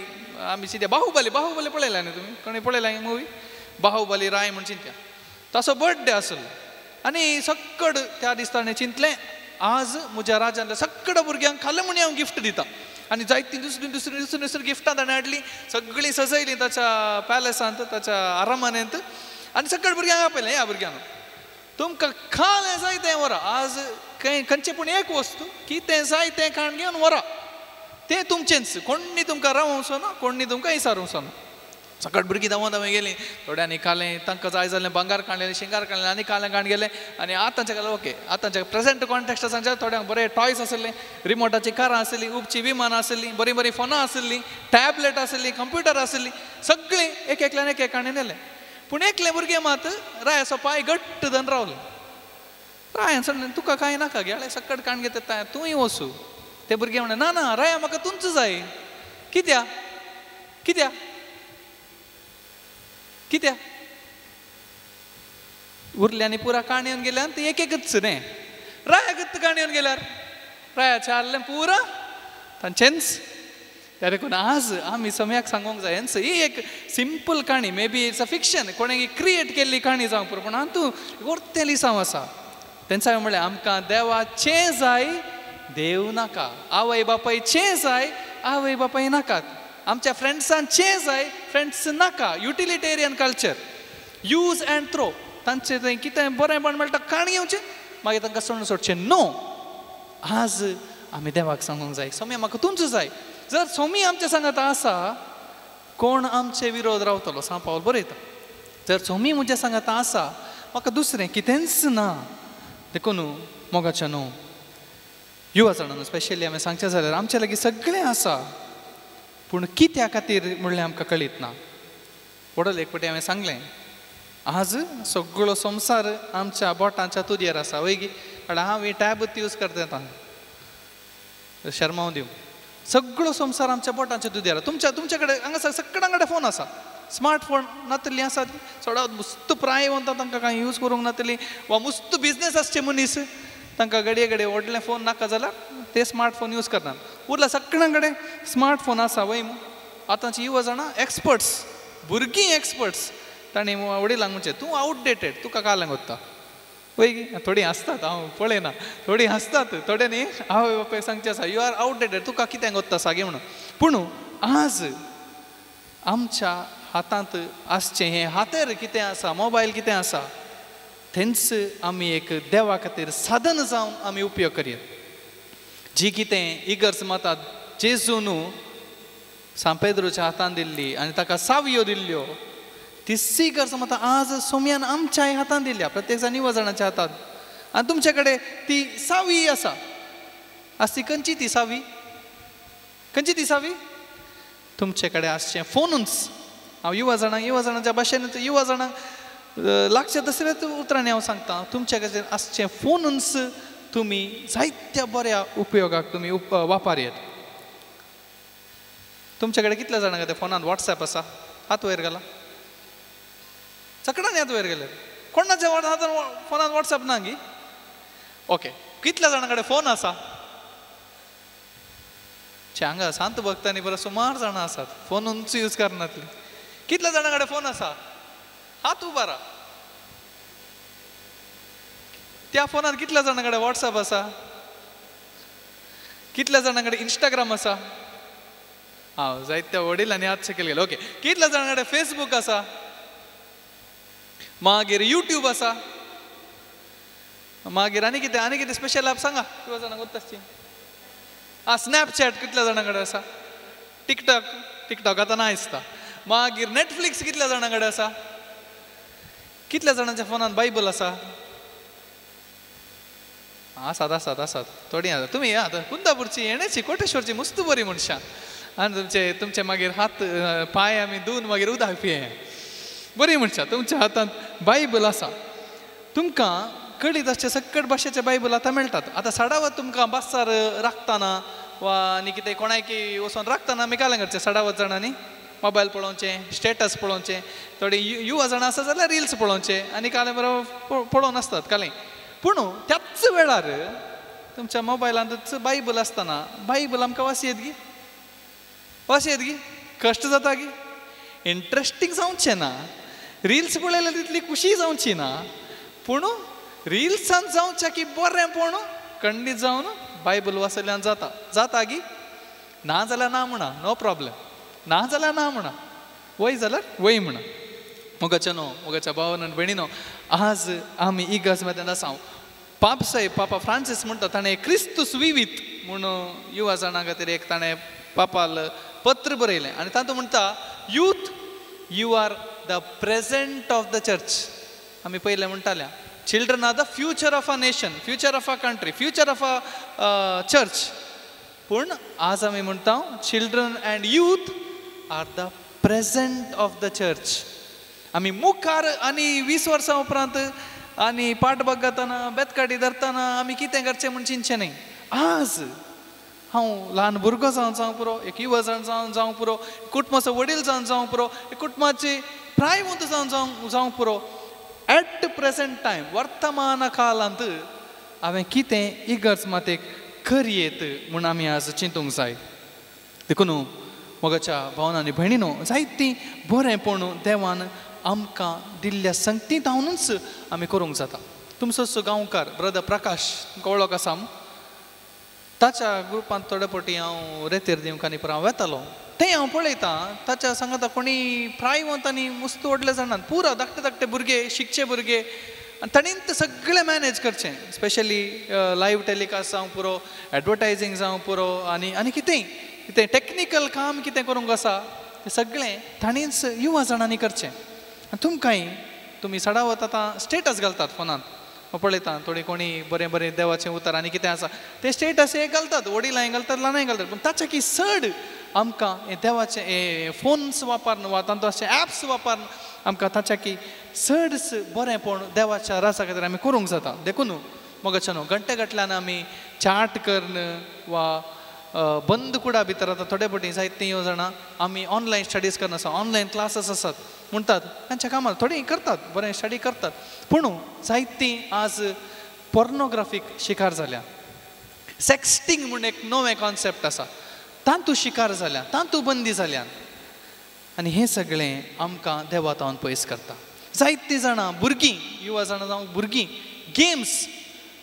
आमी चिंत्या बाहुबली, बाहुबली पळयला न्ही तुमी, कोणी पळयला मुवी बाहुबली राय म्हूण चिंत्या. ताचो बर्थडे आसलो आनी सक्कड त्या दिसा ताणें चिंतलें आज म्हज्या राजांतल्या सगळ्या भुरग्यांक खालें म्हूण हांव गिफ्ट दिता. आनी जायतीं दुसरीं दुसरीं दुसरीं दुसरीं गिफ्टां ताणें हाडलीं, सगळीं सजयलीं ताच्या पॅलेसांत, ताच्या आरामानेंत. आनी सगळ्या भुरग्यांक आपयलें, ह्या भुरग्यांक तुमकां खालें जाय तें व्हरा, आज खंय खंयचें पूण एक वस्तू कितें जाय तें खाण घेवन व्हरा, तें तुमचेंच, कोण्णी तुमकां रावोवचो ना, कोण्णी तुमकां विचारूंचो ना. सगळीं भुरगीं धांवन धांवन गेलीं, थोड्यांनी खालें, तांकां जाय जालें भांगार काडलें, शिंगार काडलें आनी खालें काण गेलें. आनी आतांच्या काल ओके, आतांच्या प्रेजेंट कॉन्टेक्स्ट सांगच्या थोड्यांक बरे टॉयस आसले, रिमोटाची कारां आसली, उपची विमानां आसलीं, बरीं बरीं फोनां आसलीं, टॅबलेट आसली, कंप्युटर आसली, सगळीं एक एकल्यान एक एक नेलें. पूण एकलें भुरगें मात रायाचो पांय घट्ट धरून रावलें. रायान सांगलें तुका कांय नाका गे, सकट काण घेता तूंय वचूं. ते भुरगें म्हणलें ना ना राया म्हाका तुमच जाय. कित्या कित्या कित्या? उरल्यांनी पुरा काण येवन गेल्यार ती एक एकच न्ही, रायाकच काण येवन गेल्यार रायाचें आहलें पुरा तांचेंच. त्या देखून आज आमी सम्याक सांगूंक जाय ही एक सिंपल काणी, may be it's a fiction, कोणें क्रिएट केल्ली काणी जावंक पुरो, पूण हातूंत वर्तें लिसांव आसा. तेंच हांवें म्हणलें आमकां देवाचें जाय, देव नाका. आवय बापायचें जाय, आवय बापाय नाकात. आमच्या फ्रेंड्सांचें जाय, फ्रेंड्स नाका. Utilitarian culture, use and throw. तांचें थंय कितें बरेंपण मेळटा काण घेवचें, मागीर तांकां सोडून सोडचें. नो, आज आमी देवाक सांगूंक जाय सोम्या म्हाका तुमचो जाय. जर सोमी आमच्या सांगात आसा कोण आमचे विरोध रावतलो? सांव पावल बरयता, जर सोमी म्हज्या सांगाता आसा म्हाका दुसरें कितेंच ना. देखून मोगाच्या न्हू युवा जाणां स्पेशली हांवें सांगचें जाल्यार आमचे लागीं सगळें आसा, पूण कित्या खातीर म्हणलें आमकां कळीत ना. व्हडलो एक फावटी हांवें सांगलें, आज सगळो संवसार आमच्या बोटांच्या तुदयेर आसा, वय गी? म्हळ्यार हांव ही टॅबूच यूज करता आतां, शर्माव दिवं. सगळो संवसार आमच्या बोटांच्या तुदयेर. तुमच्या तुमच्या कडेन हांगा सगळ्यां कडेन फोन आसा, स्मार्टफोन नातली आसा, चडावत मस्त प्रायवंत तांकां कांय यूज करूंक नातली, वा मस्त बिजनेस आसचे मनीस तांकां घडये घडये व्हडलें फोन नाका जाल्यार ते स्मार्टफोन यूज करनात. उरला सगळ्यां कडेन स्मार्टफोन आसा, वय मू? आतांची युवा जाणां एक्सपर्ट्स, भुरगीं एक्सपर्ट्स. तांणी वडिलांक म्हणचें तूं आवटडेटेड, तुका कालें वता, वय गी? थोडीं हांसतात, हांव पळयना, थोडीं हांसतात, थोडे न्ही आवय बापायक सांगचें आसा you are outdated, तुका कितें गोत्ता सागे म्हणून. पूण आज आमच्या हातांत आसचें हें हातेर कितें आसा, मोबायल कितें आसा, थेंच आमी एक देवा खातीर साधन जावन आमी उपयोग करया. जी कितें इगर्ज माता जेजून सांव पेद्रूच्या हातान दिल्ली आनी ताका सावयो दिल्ल्यो, ती इगर्ज माता आज सोम्यान आमच्याय हातान दिल्या, प्रत्येक जाण युवा जाणाच्या हातान. आनी तुमचे कडेन ती सावी आसा, आज ती खंयची ती सावी, खंयची ती सावी? तुमचे कडेन आसचें फोनूच. हांव युवा जाणांक, युवा जाणांच्या भाशेन युवा जाणांक लागचें तसलेच उतरांनी हांव सांगता, तुमचे कडेन आसचें फोनूच तुमी जायत्या बऱ्या उपयोगाक तुमी वापर येत. तुमचे कडेन कितल्या जाणां खातीर फोनान वॉट्सएप आसा? हात वयर घाला. सगळ्यांनी हात वयर गेले. कोणाच्या हातान फोनान वॉट्सएप ना गी? ओके, कितल्या जाणां कडेन फोन आसा? हांगा सांत भक्तांनी बरो सुमार जाणां आसात फोनूच यूज करनातली. कितल्या जाणां कडेन फोन आसा? हात उबारा. त्या फोनार कितल्या जाणां कडेन वॉट्सएप आसा? कितल्या जाणां कडेन इंस्टाग्राम आसा? हांव जायत्या वडिलांनी हात सकयल गेले. ओके, कितल्या जाणां कडेन फेसबूक आसा? मागीर युट्यूब आसा, मागीर आनी कितें, आनी कितें स्पेशल ॲप सांगा कितल्या जाणांक वता आसची? आं, स्नॅपचॅट कितल्या जाणां कडेन आसा? टिकटॉक, टिकटॉक आतां ना दिसता. मागीर नेटफ्लिक्स कितल्या जाणां कडेन आसा? कितल्या जाणांच्या फोनान बायबल आसा? आसात आसात आसात, थोडीं आसात. तुमी आतां कुंदापूरची, येण्याची, कोटेश्वरची मस्त बरी मनशां. आनी तुमचे तुमचे मागीर हात पांय आमी धुवन मागीर उदक पिये, बरी मनशां. तुमच्या हातांत बायबल आसा, तुमकां कळीत आसचे सकट भाशेचे बायबल आतां मेळटात. आतां साडावत तुमकां बासार राखतना वा आनी कितें कोणायकी वचोन राखतना आमी कालें करचें, साडावत जाणांनी मोबायल पळोवचें, स्टेटस पळोवचें, थोडीं युवा जाणां आसा जाल्यार रिल्स पळोवचें आनी कालें बरो पळोवन आसतात कालें. पूण त्याच वेळार तुमच्या मोबायलांतूच बायबल आसतना बायबल आमकां वाचयेत गी? वाचयेत गी? कश्ट जाता गी? इंट्रस्टींग जावचें ना, रिल्स पळयल्यार तितली खुशी जावची ना, पूण रिल्सान जावचें की बरें, पूण खंडीत जावन बायबल वाचल्यान जाता. जाता गी? ना जाल्यार ना म्हणा, नो प्रॉब्लेम, ना जाल्यार ना म्हणा, वय जाल्यार वय म्हणा. मोगाच्या न्हू, मोगाच्या भावान आनी भयणीनो, आज आमी इगर्ज मध्यान आसा. पाप साहेब पापा फ्रांसीस म्हणटा, ताणें क्रिस्तूस विवीत म्हूण युवा जाणां खातीर एक ताणें पापाल पत्र बरयलें आनी तातूंत म्हणटा, youth you are the present of the church. आमी पयलें म्हणटाल्या, children are the future of a nation, future of a country, future of a church. पूण आज आमी म्हणटा children and youth are the present of the church. आमी मुखार आनी 20 वर्सां उपरांत आनी पाट बगतना बेतकाडी धरतना आमी कितें करचें म्हूण चिंतचें न्हय. आज हांव ल्हान भुरगो जावन जावंक पुरो, एक युवा जावन जावन जावंक पुरो, कुटुंबाचो वडील जावन जावंक पुरो, कुटुंबाची प्रायवंत जावन जावंक जावंक पुरो, एट प्रेजेंट टायम वर्तमान काळांत हांवें कितें इगर्ज मातेक करयेत म्हूण आमी आज चिंतूंक जाय. देखून मोगाच्या भावना आनी भयणीनो, जायतीं बरेंपण देवान आमकां दिल्ल्या संगतींत हांवूच आमी करूंक जाता. तुमचो गांवकार ब्रदर प्रकाश तुमकां वळख आसा, ताच्या ग्रुपांत थोडे फावटी हांव रेतीर दिवंक आनी हांव वेतालो, तें हांव पळयतां ताच्या सांगाता कोणी प्रायवंत आनी मस्त व्हडले जाणात, पुरा धाकटे धाकटे भुरगे, शिकचे भुरगे, आनी ताणें तें सगळें मॅनेज करचें, स्पेशली लायव्ह टेलिकास्ट जावं पुरो, एडवर्टायजींग जावं पुरो, आनी आनी कितेंय कितें टॅक्निकल काम कितें करूंक आसा तें सगळें ताणीच युवा जाणांनी करचें. आनी तुमकांय तुमी सडावत आतां स्टेटस घालतात फोनांत, पळयता थोडीं कोणी बरें बरें देवाचें उतर आनी कितें आसा तें स्टेटस हे घालतात, वडिलांय घालतात, ल्हानांय घालतात. पूण ताच्या की चड आमकां हे देवाचे हे फोन्स वापरून वा तांतूं अशे एप्स वापरून आमकां ताच्या की चड बरेंपण देवाच्या राजा खातीर आमी करूंक जाता. देखून मोगाच्या न्हू घंटे घातल्यान आमी चाट करून वा बंद कुडा भितर आतां थोडे फावटी जायतीं येवजणां जाणां आमी ऑनलायन स्टडीज करून आसा, ऑनलायन क्लासीस आसात म्हणटात, तांच्या कामार थोडीं करतात, बरें स्टडी करतात, पूण जायतीं आज पोर्नोग्राफीक शिकार जाल्या. सेक्स्टींग म्हूण एक नवें कॉन्सेप्ट आसा, तांतू शिकार जाल्या, तांतू बंदी जाल्या आनी हें सगळें आमकां देवा तावन पयस करता. जायतीं जाणां भुरगीं, युवा जाणां जावं भुरगीं गेम्स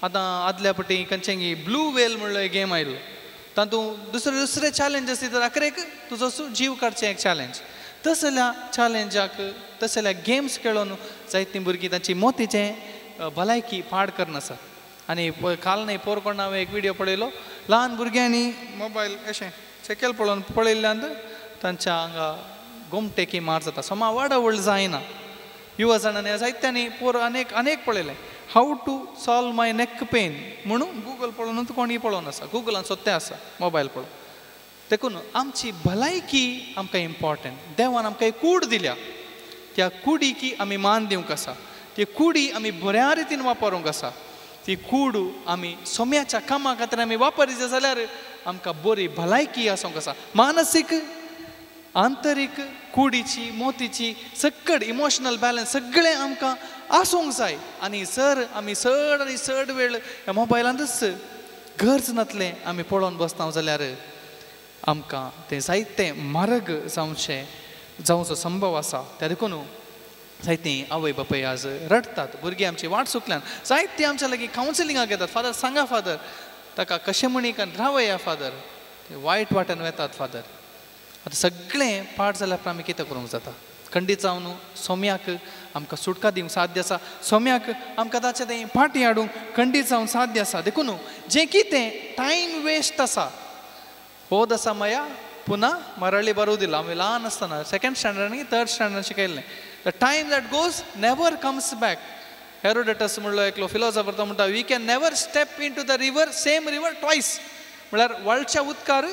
आतां आदल्या पटी खंयचें ब्लू वेल म्हणलो एक गेम आयलो, तातूंत दुसरे दुसरे चॅलेंज आसता, अकरेक तुजो जीव काडचें एक चॅलेंज, तसल्या चॅलेंजाक तसल्या गेम्स खेळोन जायतीं भुरगीं तांची मोतीचें भलायकी पाड करून आसा. आनी काल न्हय पोर कोण हांवें एक विडियो पळयलो, ल्हान भुरग्यांनी मोबायल अशें सकयल पळोवन पळयल्ल्यान तांच्या हांगा गोमटेकी मार जाता, समा वाडावळ जायना. युवा जाणांनी जायत्यांनी पोर अनेक अनेक पळयलें, how to solve my neck pain म्हणून गुगल पळोवन कोणीय पळोवन आसा, गुगलान सोदतें आसा मोबायल पळोवन. देखून आमची भलायकी आमकां इम्पॉर्टंट. देवान आमकां एक कूड दिल्या, त्या कुडीकी आमी मान दिवंक आसा, ती कुडी आमी बऱ्या रितीन वापरूंक आसा, ती कूड आमी सोम्याच्या कामा खातीर आमी वापरिजा जाल्यार आमकां बरी भलायकी आसूंक आसा. मानसीक, आंतरीक, कुडीची, मोतीची, सकड इमोशनल बॅलन्स सगळें आमकां आसूंक जाय. आनी जर आमी चड आनी चड वेळ ह्या मोबायलांतूच गरज नातलें आमी पळोवन बसता जाल्यार आमकां तें जायतें मार्ग जावचें जावचो संभव आसा. त्या देखून जायतीं आवय बापूय आज रडटात, भुरगीं आमची वाट चुकल्यान, जायतीं आमच्या लागीं कावन्सिलिंगाक येतात, फादर सांगा फादर ताका कशें म्हणीक रावया फादर, ते वायट वाटेन वेतात फादर. आतां सगळें पाड जाल्यार आमी कितें करूंक जाता? खंडीत जावन सोम्याक आमकां सुटका दिवंक साध्य आसा, सोम्याक आमकां ताचें तें फाटीं हाडूंक खंडीत जावन साध्य आसा. देखून जें कितें टायम वेस्ट आसा, हो दसा मया पुन्हा मराळी बरोवं दिला, आमी ल्हान आसतना सेकेंड स्टँडर्ड आनी थर्ड स्टँडर्ड शिकयल्लें, the time that goes never comes back. Herodotus म्हणलो एकलो फिलॉसॉफर, तो म्हणटा we can never step into the river same river twice, म्हळ्यार वळच्या उदकार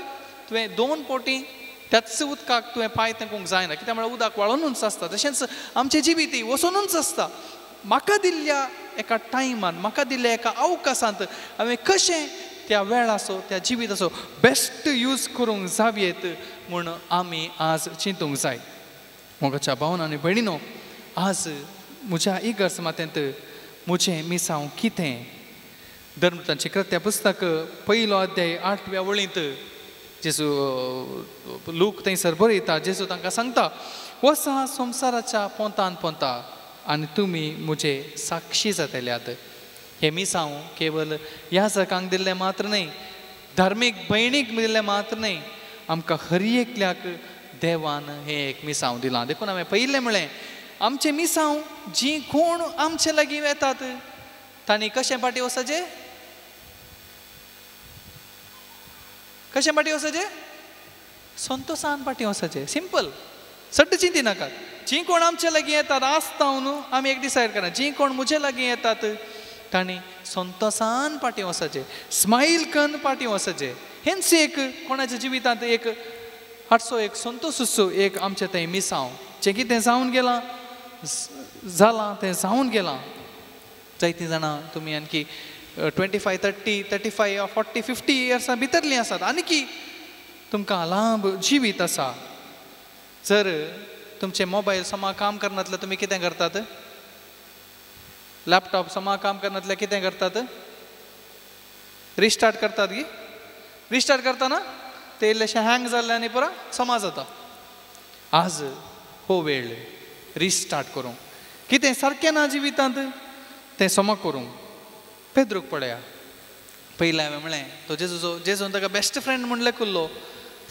तुवें दोन पोटी त्याच उदकाक तुवें पांय तेंकूंक जायना, कित्याक म्हळ्यार उदक वाळोनूच आसता. तशेंच आमचें जिवीत वचोनूच आसता. म्हाका दिल्ल्या एका टायमान, म्हाका दिल्ल्या एका अवकाशांत हांवें कशें त्या वेळाचो, त्या जिविताचो बेस्ट यूज करूंक जावयेत म्हूण आमी आज चिंतूंक जाय. मोगाच्या भावन आनी भयणीनो, आज म्हज्या इगर्ज मातेंत म्हजें मिसांव कितें? धर्मतांची कृत्या पुस्तक पयलो अध्याय 8व्या वळींत जेजू लूक थंयसर बरयता, जेजू तांकां सांगता, वसा संवसाराच्या पोंतान पोंता आनी तुमी म्हजे साक्षी जातल्यात. हें मिसांव केवल याजकांक दिल्लें मात्र न्हय, धार्मीक भयणीक दिल्लें मात्र न्हय, आमकां हर एकल्याक देवान हें एक मिसांव दिलां. देखून हांवें पयलें म्हळें, आमचें मिसांव जीं कोण आमचे लागीं वेतात तांणी कशें फाटीं वचचें, कशें फाटीं वचचें? संतोसान फाटीं वचचें. सिंपल, सट्ट चिंती नाकात. जीं कोण आमचे लागीं येतात आसता न्हू, आमी एक डिसायड करा, जीं कोण म्हजे लागीं येतात तांणी संतोसान फाटीं वचचें, स्मायल कन्न फाटीं वचचें. हेंच एक कोणाच्या जिवितांत एक हाडचो एक संतोश, एक आमचें तें मिसांव जें कितें जावन गेलां जालां तें जावन गेलां. जायतीं जाणां तुमी आणकी 25, 30, 35, 40, 50 इयर्सां भितरलीं आसात, आनीकी तुमकां लांब जिवीत आसा. जर तुमचें मोबायल समा काम करनातलें तुमी कितें करतात? लॅपटॉप समा काम करनातलें कितें करतात? रिस्टार्ट करतात गी? रिस्टार्ट करतना ते इल्लेशें हँग जाल्लें आनी पुरो समा जाता. आज हो वेळ रिस्टार्ट करूंक, कितें सारकें ना जिवितांत तें समा करूंक. पेद्रूक पळया, पयलें हांवें म्हणलें, तो जेजूचो, जेजून ताका बेस्ट फ्रेंड म्हूण लेखिल्लो,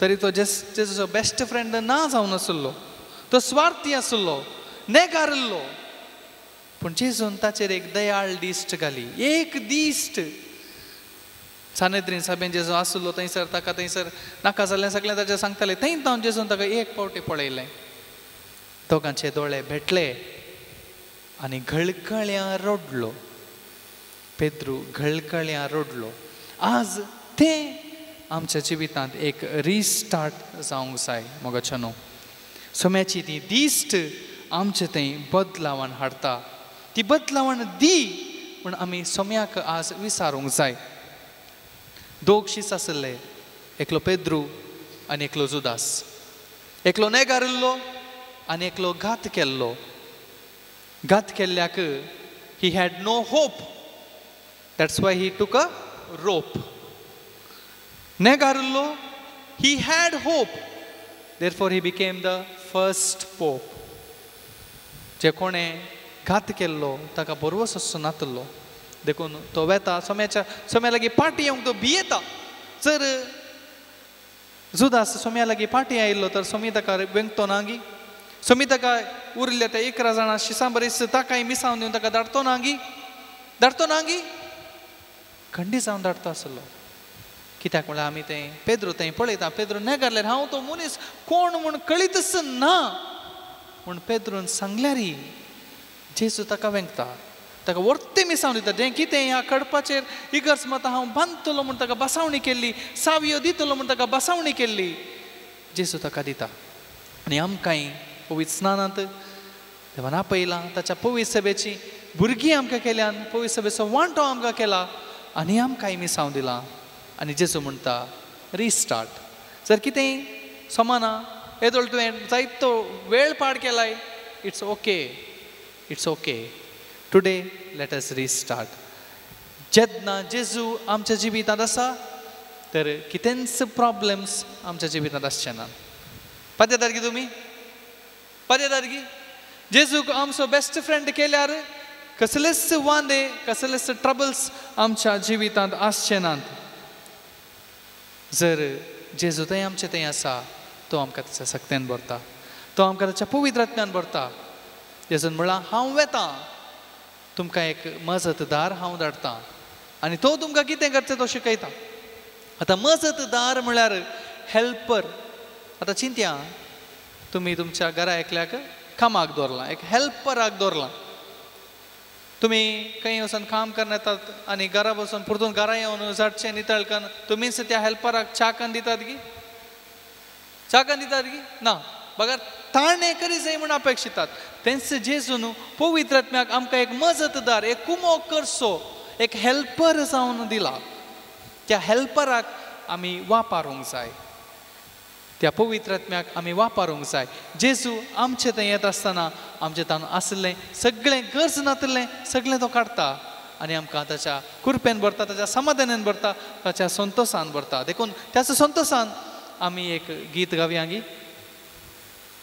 तरी तो जेजूचो बेस्ट फ्रेंड ना जावन आसलो, तो स्वार्थी आसलो, नेगारिल्लो. पूण जेजून ताचेर एक दयाळ दिश्ट घाली, एक दिश्ट. सानेद्रीन साबेन जेजू आसलो थंयसर ताका थंयसर नाका जाल्लें सगळें ताचें सांगतालें. थंय तावन जेजून ताका एक पावटी पळयलें, दोगांचे दोळे भेटले आनी घळकळ्यां रडलो. पेद्रू घळकळ्यां रडलो. आज तें आमच्या जिवितांत एक रिस्टार्ट जावंक जाय मोगाच्यानो. सोम्याची ती दिश्ट आमचे थंय बदलावण हाडटा, ती बदलावण दी पूण आमी सोम्याक आज विचारूंक जाय. दोग शीस आसले, एकलो पेद्रू आनी एकलो जुदास. एकलो नेगारिल्लो आनी एकलो घात केल्लो. घात केल्ल्याक he had no hope, that's why he took a rope. नेगारिल्लो he had hope, therefore he became the first pope. जे कोणें घात केल्लो ताका बरोवस असो नातलो, देखून तो वेता सोम्याच्या सोम्या लागीं पाटी येवंक तो भियेता. जर जुदास सोम्या लागीं पाटी आयिल्लो तर सोमी ताका वेंगतो ना गी, सोमी ताका उरल्या त्या 11 जाणां शिसां बरीच ताकाय मिसावन दिवन ताका धाडतो ना गी, धाडतो ना गी, खंडी जावन धाडतो आसलो. कित्याक म्हळ्यार आमी तें पेद्रो थंय पळयता, पेद्रो नेगारल्यार हांव तो मनीस कोण म्हूण कळीतच ना म्हूण पेद्रोन सांगल्यारी जेजू ताका वेंगता, ताका वर्ते मिसावन दिता. जें कितें ह्या कडपाचेर इगर्ज माता हांव बांदतलो म्हूण ताका बसावणी केल्ली, सावयो दितलो म्हूण ताका बसावणी केल्ली, जेजू ताका दिता. आनी आमकांय पवित्र स्नानांत देवान आपयलां, ताच्या पवित्र सभेची भुरगीं आमकां केल्यान, पवित्र सभेचो वांटो आमकां केला आनी आमकांय मिसावन दिलां. आनी जेजू म्हणटा रिस्टार्ट. जर कितेंय समाना येदोळ तुवें जायतो वेळ पाड केलाय, it's okay, it's okay, today let us restart. जेन्ना जेजू आमच्या जिवितांत आसा तर कितेंच प्रॉब्लम्स आमच्या जिवितांत आसचे ना. पाद्येतात गी तुमी, पाद्येतात गी? जेजूक आमचो बेस्ट फ्रेंड केल्यार कसलेच वांदे, कसलेच ट्रबल्स आमच्या जिवितांत आसचे नात. जर जेजू थंय आमचे थंय आसा, तो आमकां ताच्या सक्त्यान भरता, तो आमकां ताच्या पवित्र आत्म्यान भरता. जेजून म्हळां हांव वेतां, तुमकां एक मजतदार हांव धाडटा आनी तो तुमकां कितें करचें तो शिकयता. आतां मजतदार म्हळ्यार हेल्पर. आतां चिंत्या, तुमी तुमच्या घरा एकल्याक कामाक दवरलां, एक हेल्पराक दवरलां. तुमी खंय वचून काम करून येतात आनी घरा बसून परतून घरा येवन झाडचें नितळ करून तुमीच त्या हेल्पराक च्या करून दितात गी, च्या करून दितात गी ना, बगर ताणें करी जाय म्हूण अपेक्षितात. तेंच जेजून पवित्र आत्म्याक आमकां एक मजतदार, एक कुमोक करचो, एक हेल्पर जावन दिला. त्या हेल्पराक आमी वापरूंक जाय, त्या पवित्र आत्म्याक आमी वापरूंक जाय. जेजू आमचे थंय येता आसतना आमचे तातूंत आसलें सगळें गरज नातलें सगळें तो काडटा आनी आमकां ताच्या कृपेन भरता, ताच्या समाधानान भरता, ताच्या संतोसान भरता. देखून त्याच्या संतोसान आमी एक गीत गावया गी.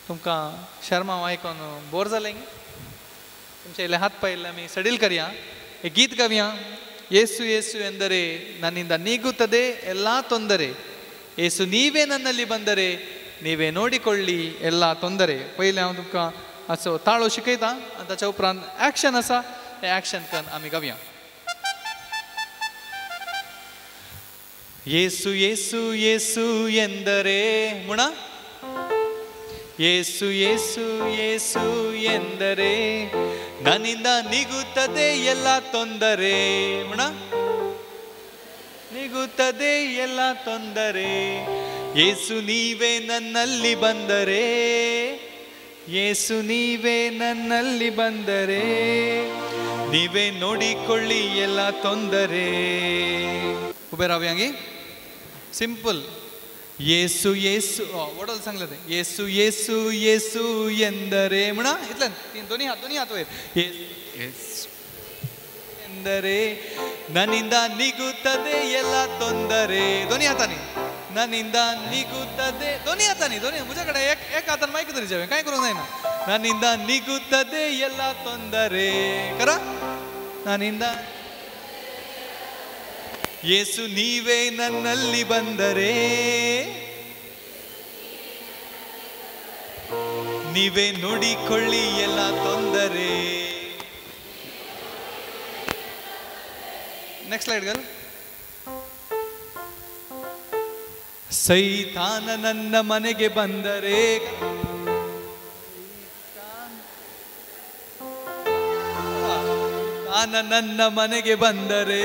तुमकां शर्मा आयकोन बोर जालें गी? तुमचे इल्ले हात पायल्ले आमी सडील करया, एक गीत गावया. ಯೇಸು ಯೇಸು ಎಂದರೆ ನನ್ನಿಂದ ನೀಗುತ್ತದೆ ಎಲ್ಲ ತೊಂದರೆ, ಏಸು ನೀವೇ ನನ್ನಲ್ಲಿ ಬಂದರೆ ನೀವೇ ನೋಡಿಕೊಳ್ಳಿ ಎಲ್ಲ ತೊಂದರೆ. पयलें हांव तुमकां असो ताळो शिकयता आनी ताच्या उपरांत एक्शन आसा, तें एक्शन करून आमी गावया. ಯೇಸು ಯೇಸು ಯೇಸು ಎಂದರೆ ಮುಣ, ಯೇಸು ಯೇಸು ಯೇಸು ಎಂದರೆ ನನ್ನಿಂದ ನೀಗುತ್ತದೆ ಎಲ್ಲ ತೊಂದರೆ, ಮುಣ ನೀಗುತ್ತದೆ ಎಲ್ಲ ತೊಂದರೆ, ಯೇಸು ನೀವೇ ನನ್ನಲ್ಲಿ ಬಂದರೆ, ಯೇಸು ನೀವೇ ನನ್ನಲ್ಲಿ ಬಂದರೆ ನೀವೇ ನೋಡಿಕೊಳ್ಳಿ ಎಲ್ಲ ತೊಂದರೆ. उबे सिंपल. येसू येसू वडल सांगलें तें. येसू येसू येसू ಎಂದರೆ म्हणा इतलें, तीन दोनी हात, दोनी हात वयर. येसू ಎಂದರೆ ನನ್ನಿಂದ ನೀಗುತ್ತದೆ ಎಲ್ಲ ತೊಂದರೆ, दोनी हातांनी ನನ್ನಿಂದ ನೀಗುತ್ತದೆ, दोनी हातांनी, दोनी म्हज्या कडेन एक एक हातान मायक धरचें हांवें, कांय करूंक जायना. ನನ್ನಿಂದ ನೀಗುತ್ತದೆ ಎಲ್ಲ ತೊಂದರೆ ಕರ, ನನ್ನಿಂದ ಯೇಸು ನೀವೇ ನನ್ನಲ್ಲಿ ಬಂದರೆ ನೀವೇ ನೋಡಿಕೊಳ್ಳಿ ಎಲ್ಲ ತೊಂದರೆ. Next slide girl. ಸೈತಾನ ನನ್ನ ಮನೆಗೆ ಬಂದರೆ, ತಾನ ನನ್ನ ಮನೆಗೆ ಬಂದರೆ,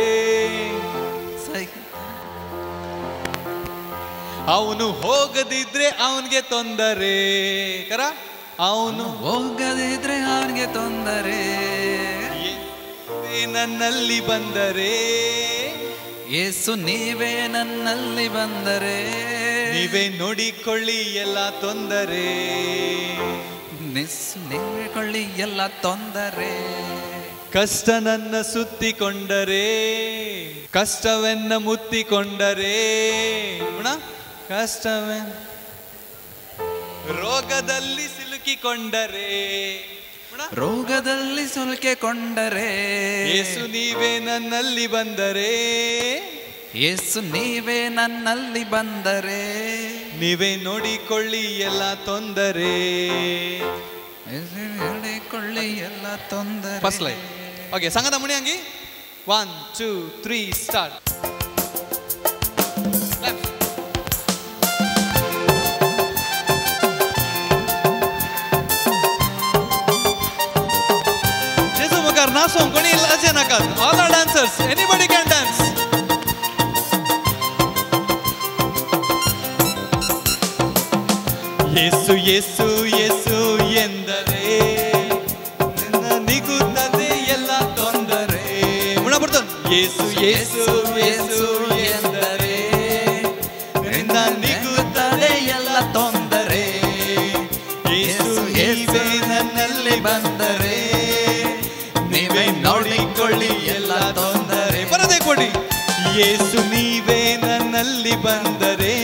ಅವನು ಹೋಗದಿದ್ರೆ ಅವನಿಗೆ ತೊಂದರೆ. ಕರ, ಅವನು ಹೋಗದಿದ್ರೆ ಅವನಿಗೆ ತೊಂದರೆ. ನನ್ನಲ್ಲಿ ಬಂದರೆ, ಯೇಸು ನೀವೇ ನನ್ನಲ್ಲಿ ಬಂದರೆ, ನೀವೇ ನೋಡಿಕೊಳ್ಳಿ ಎಲ್ಲ ತೊಂದರೆ, ನೋಡಿಕೊಳ್ಳಿ ಎಲ್ಲ ತೊಂದರೆ. ಕಷ್ಟ ನನ್ನ ಸುತ್ತಿಕೊಂಡರೆ, ಕಷ್ಟವೆನ್ನ ಮುತ್ತಿಕೊಂಡರೆ, ಕಷ್ಟವೇ ರೋಗದಲ್ಲಿ ಸಿಲುಕಿಕೊಂಡರೆ, ರೋಗದಲ್ಲಿ ಸಿಲುಕಿಕೊಂಡರೆ, ಯೇಸು ನೀವೇ ನನ್ನಲ್ಲಿ ಬಂದರೆ, ಯೇಸು ನೀವೇ ನನ್ನಲ್ಲಿ ಬಂದರೆ, ನೀವೇ ನೋಡಿಕೊಳ್ಳಿ ಎಲ್ಲ ತೊಂದರೆ, ನೋಡಿಕೊಳ್ಳಿ ಎಲ್ಲ ತೊಂದರೆ. First line. ಓಕೆ, ಸಂಗದ ಮುಣಿಯಂಗಿ. 1 2 3 ಸ್ಟಾರ್ಟ್. ನಾಸೋಂ ಕೊನಿ ಅಜೆ ನಕಾತ್. All are dancers, anybody can dance. Yesu Yesu Yesu ಎಂದರೆ ನನ್ನ ನಿಗುತ್ತದೆ ಎಲ್ಲ ತೊಂದರೆ. ಮುಣ ಬರ್ತಾನೆ. ಯೇಸು ಯೇಸು ಯೇಸು ಎಂದರೆ ನಿನ್ನ ನಿಗುತ್ತದೆ ಎಲ್ಲ ತೊಂದರೆ. ಯೇಸು ನೀವೇ ನನ್ನಲ್ಲಿ ಬಂದರೆ, ನೀವೇ ನೋಡಿಕೊಳ್ಳಿ ಎಲ್ಲ ತೊಂದರೆ. ಬರದೆ ಕೊಡಿ. ಯೇಸು ನೀವೇ ನನ್ನಲ್ಲಿ ಬಂದರೆ,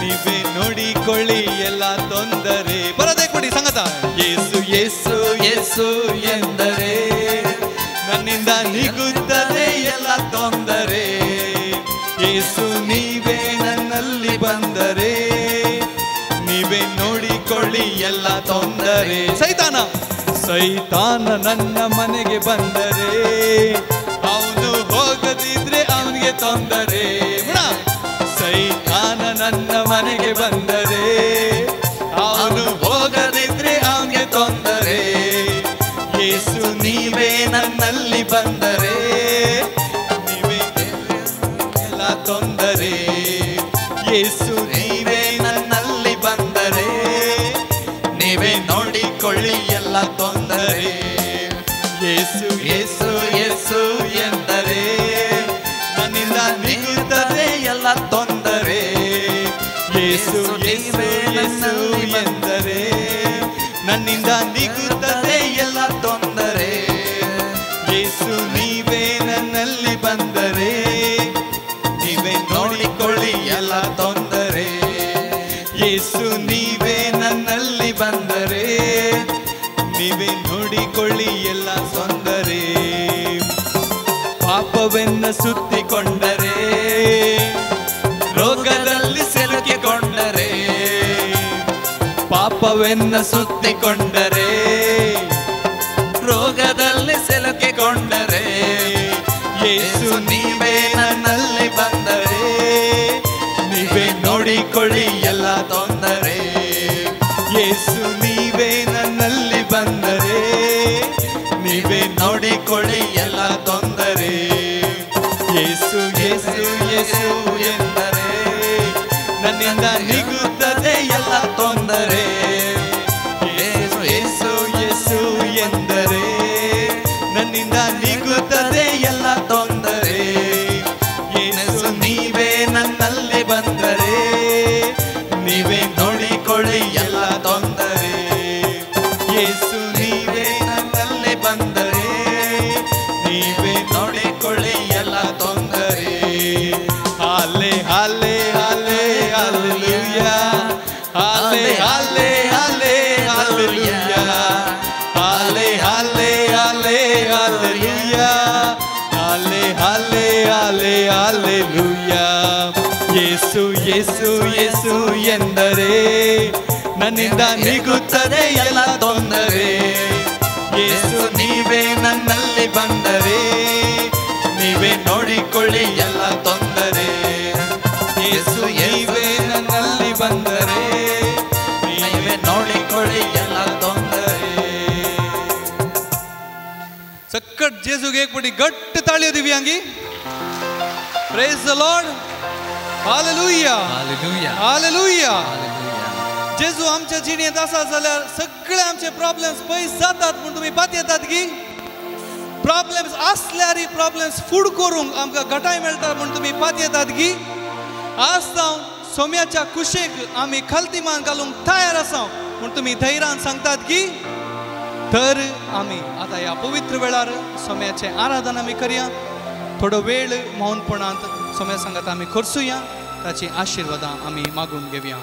ನೀವೇ ನೋಡಿಕೊಳ್ಳಿ ಎಲ್ಲ ತೊಂದರೆ. ಬರದೆ ಕೊಡಿ ಸಂಗತ. ಯೇಸು ಯೇಸು ಯೇಸು ಎಂದರೆ ನನ್ನಿಂದ ನಿಗುತ್ತದೆ ಎಲ್ಲ ತೊಂದರೆ. ಯೇಸು ನೀವೇ ನನ್ನಲ್ಲಿ ಬಂದರೆ, ನೀವೇ ನೋಡಿಕೊಳ್ಳಿ ಎಲ್ಲ ತೊಂದರೆ. ಸೈತಾನ ಸೈತಾನ ನನ್ನ ಮನೆಗೆ ಬಂದರೆ, ಅವನು ಹೋಗದಿದ್ರೆ ಅವನಿಗೆ ತೊಂದರೆ. ಸೈತಾನ ನನ್ನ ಮನೆಗೆ ಬಂದರೆ, ಅವನು ಹೋಗದಿದ್ರೆ ಅವನಿಗೆ ತೊಂದರೆ. ಯೇಸು ನೀವೇ ನನ್ನಲ್ಲಿ ಬಂದರೆ, ನೀವೇ ಎಲ್ಲ ತೊಂದರೆ. ಯೇಸು ನೀವೇ ನನ್ನಲ್ಲಿ ಬಂದರೆ, ನೀವೇ ನೋಡಿಕೊಳ್ಳಿ ಎಲ್ಲ ತೊಂದರೆ. ಯೇಸು ಯೇಸು ಯೇಸು ಎಂದರೆ ನನ್ನಿಂದ ನಿಗುತ್ತದೆ ಎಲ್ಲ ತೊಂದರೆ. ಯೇಸು ಯೇಸು ಯೇಸು ಎಂದರೆ ನನ್ನಿಂದ ನಿಗುತ್ತದೆ ಎಲ್ಲ ತೊಂದರೆ. ಯೇಸು ನೀವೇ ನನ್ನಲ್ಲಿ ಬಂದರೆ, ನೀವೇ ನೋಡಿಕೊಳ್ಳಿ ಎಲ್ಲ ತೊಂದರೆ. ಯೇಸು ನೀವೇ ನನ್ನಲ್ಲಿ ಬಂದರೆ, ನೀವೇ ನೋಡಿಕೊಳ್ಳಿ ಎಲ್ಲ ತೊಂದರೆ. ಪಾಪವೆನ್ನ ಸುತ್ತಿಕೊಂಡರೆ, ರೋಗದಲ್ಲಿ ಸಿಲುಕಿಕೊಂಡರೆ, ಪಾಪವೆನ್ನ ಸುತ್ತಿಕೊಂಡರೆ, ರೋಗದಲ್ಲಿ ಸಿಲುಕಿಕೊಂಡರೆ, ಯೇಸು ನೀವೇ ನನ್ನಲ್ಲಿ ಬಂದರೆ, ನೀವೇ ನೋಡಿಕೊಳ್ಳಿ ಎಲ್ಲ ತೊಂದರೆ. ಯೇಸು ನೀವೇ ನನ್ನಲ್ಲಿ ಬಂದರೆ, ನೀವೇ ನೋಡಿಕೊಳ್ಳಿ ಎಲ್ಲ ತೊಂದರೆ. ಯೇಸು ಯೇಸು ಯೇಸು ಎಂದರೆ ನನ್ನಿಂದ ನಿಗುತ್ತದೆ ಎಲ್ಲ ತೊಂದರೆ. ಯೇಸು ಯೇಸು ಯೇಸು ಎಂದರೆ ನನ್ನಿಂದ ನಿಗುತ್ತದೆ ಎಲ್ಲ ತೊಂದರೆ. ಯೇಸು ನೀವೇ ನನ್ನಲ್ಲಿ ಬಂದರೆ, ನೀವೇ ನೋಡಿಕೊಳ್ಳಿ ಎಲ್ಲ ತೊಂದರೆ. ಯೇಸು ನೀವೇ ನನ್ನಲ್ಲಿ ಬಂದರೆ, ನೀವೇ ನೋಡಿಕೊಳ್ಳಿ ಎಲ್ಲ ತೊಂದರೆ. ಹಾಲೆ ಹಾಲೆ ಹಾಲೆ ಹಾಲೆಲೂಯಾ, ಹಾಲೆ ಹಾಲೆ ಹಾಲೆ ಹಾಲೆಲೂಯಾ, ಹಾಲೆ ಹಾಲೆ ಹಾಲೆ ಹಾಲೆಲೂಯಾ, ಹಾಲೆ ಹಾಲೆ ಹಾಲೆ ಹಾಲೆಲೂಯಾ. ಯೇಸು ಯೇಸು ಯೇಸು ಎಂದರೆ ನನ್ನಿಂದ ನಿಗುತ್ತದೆ ಎಲ್ಲ ತೊಂದರೆ. ಯೇಸು ನೀವೇ ನನ್ನಲ್ಲಿ ಬಂದರೆ, ನೀವೇ ನೋಡಿಕೊಳ್ಳಿ ಎಲ್ಲ ತೊಂದರೆ. ಯೇಸು ಕೇಳಿಕೊಳ್ಳಿ ಎಲ್ಲ ತೊಂದರೆ. ಸಕ್ಕಟ್ ಜೇಸುಗೆ ಏಕ್ಪಡಿ ಗಟ್ಟ ತಾಳಿಯ ದಿವ್ಯಾಂಗಿ. Praise the Lord. Hallelujah. Hallelujah. Hallelujah. जेजू आमच्या जिणेंत आसा जाल्यार सगळे आमचे प्रॉब्लेम्स पयस जातात म्हूण तुमी पातयेतात की प्रॉब्लेम्स आसल्यारय प्रॉब्लेम्स फूड करूंक आमकां घटाय मेळटा म्हूण तुमी पातयेतात की आज जावन सोम्याच्या कुशेक आमी खालती मान घालूंक तयार आसा म्हूण तुमी धैर्यान सांगतात की तर आमी आतां ह्या पवित्र वेळार सोम्याचें आराधन आमी करया. थोडो वेळ मौनपणांत सोम्या सांगात आमी खर्चुया, ताची आशिर्वादां आमी मागून घेवया.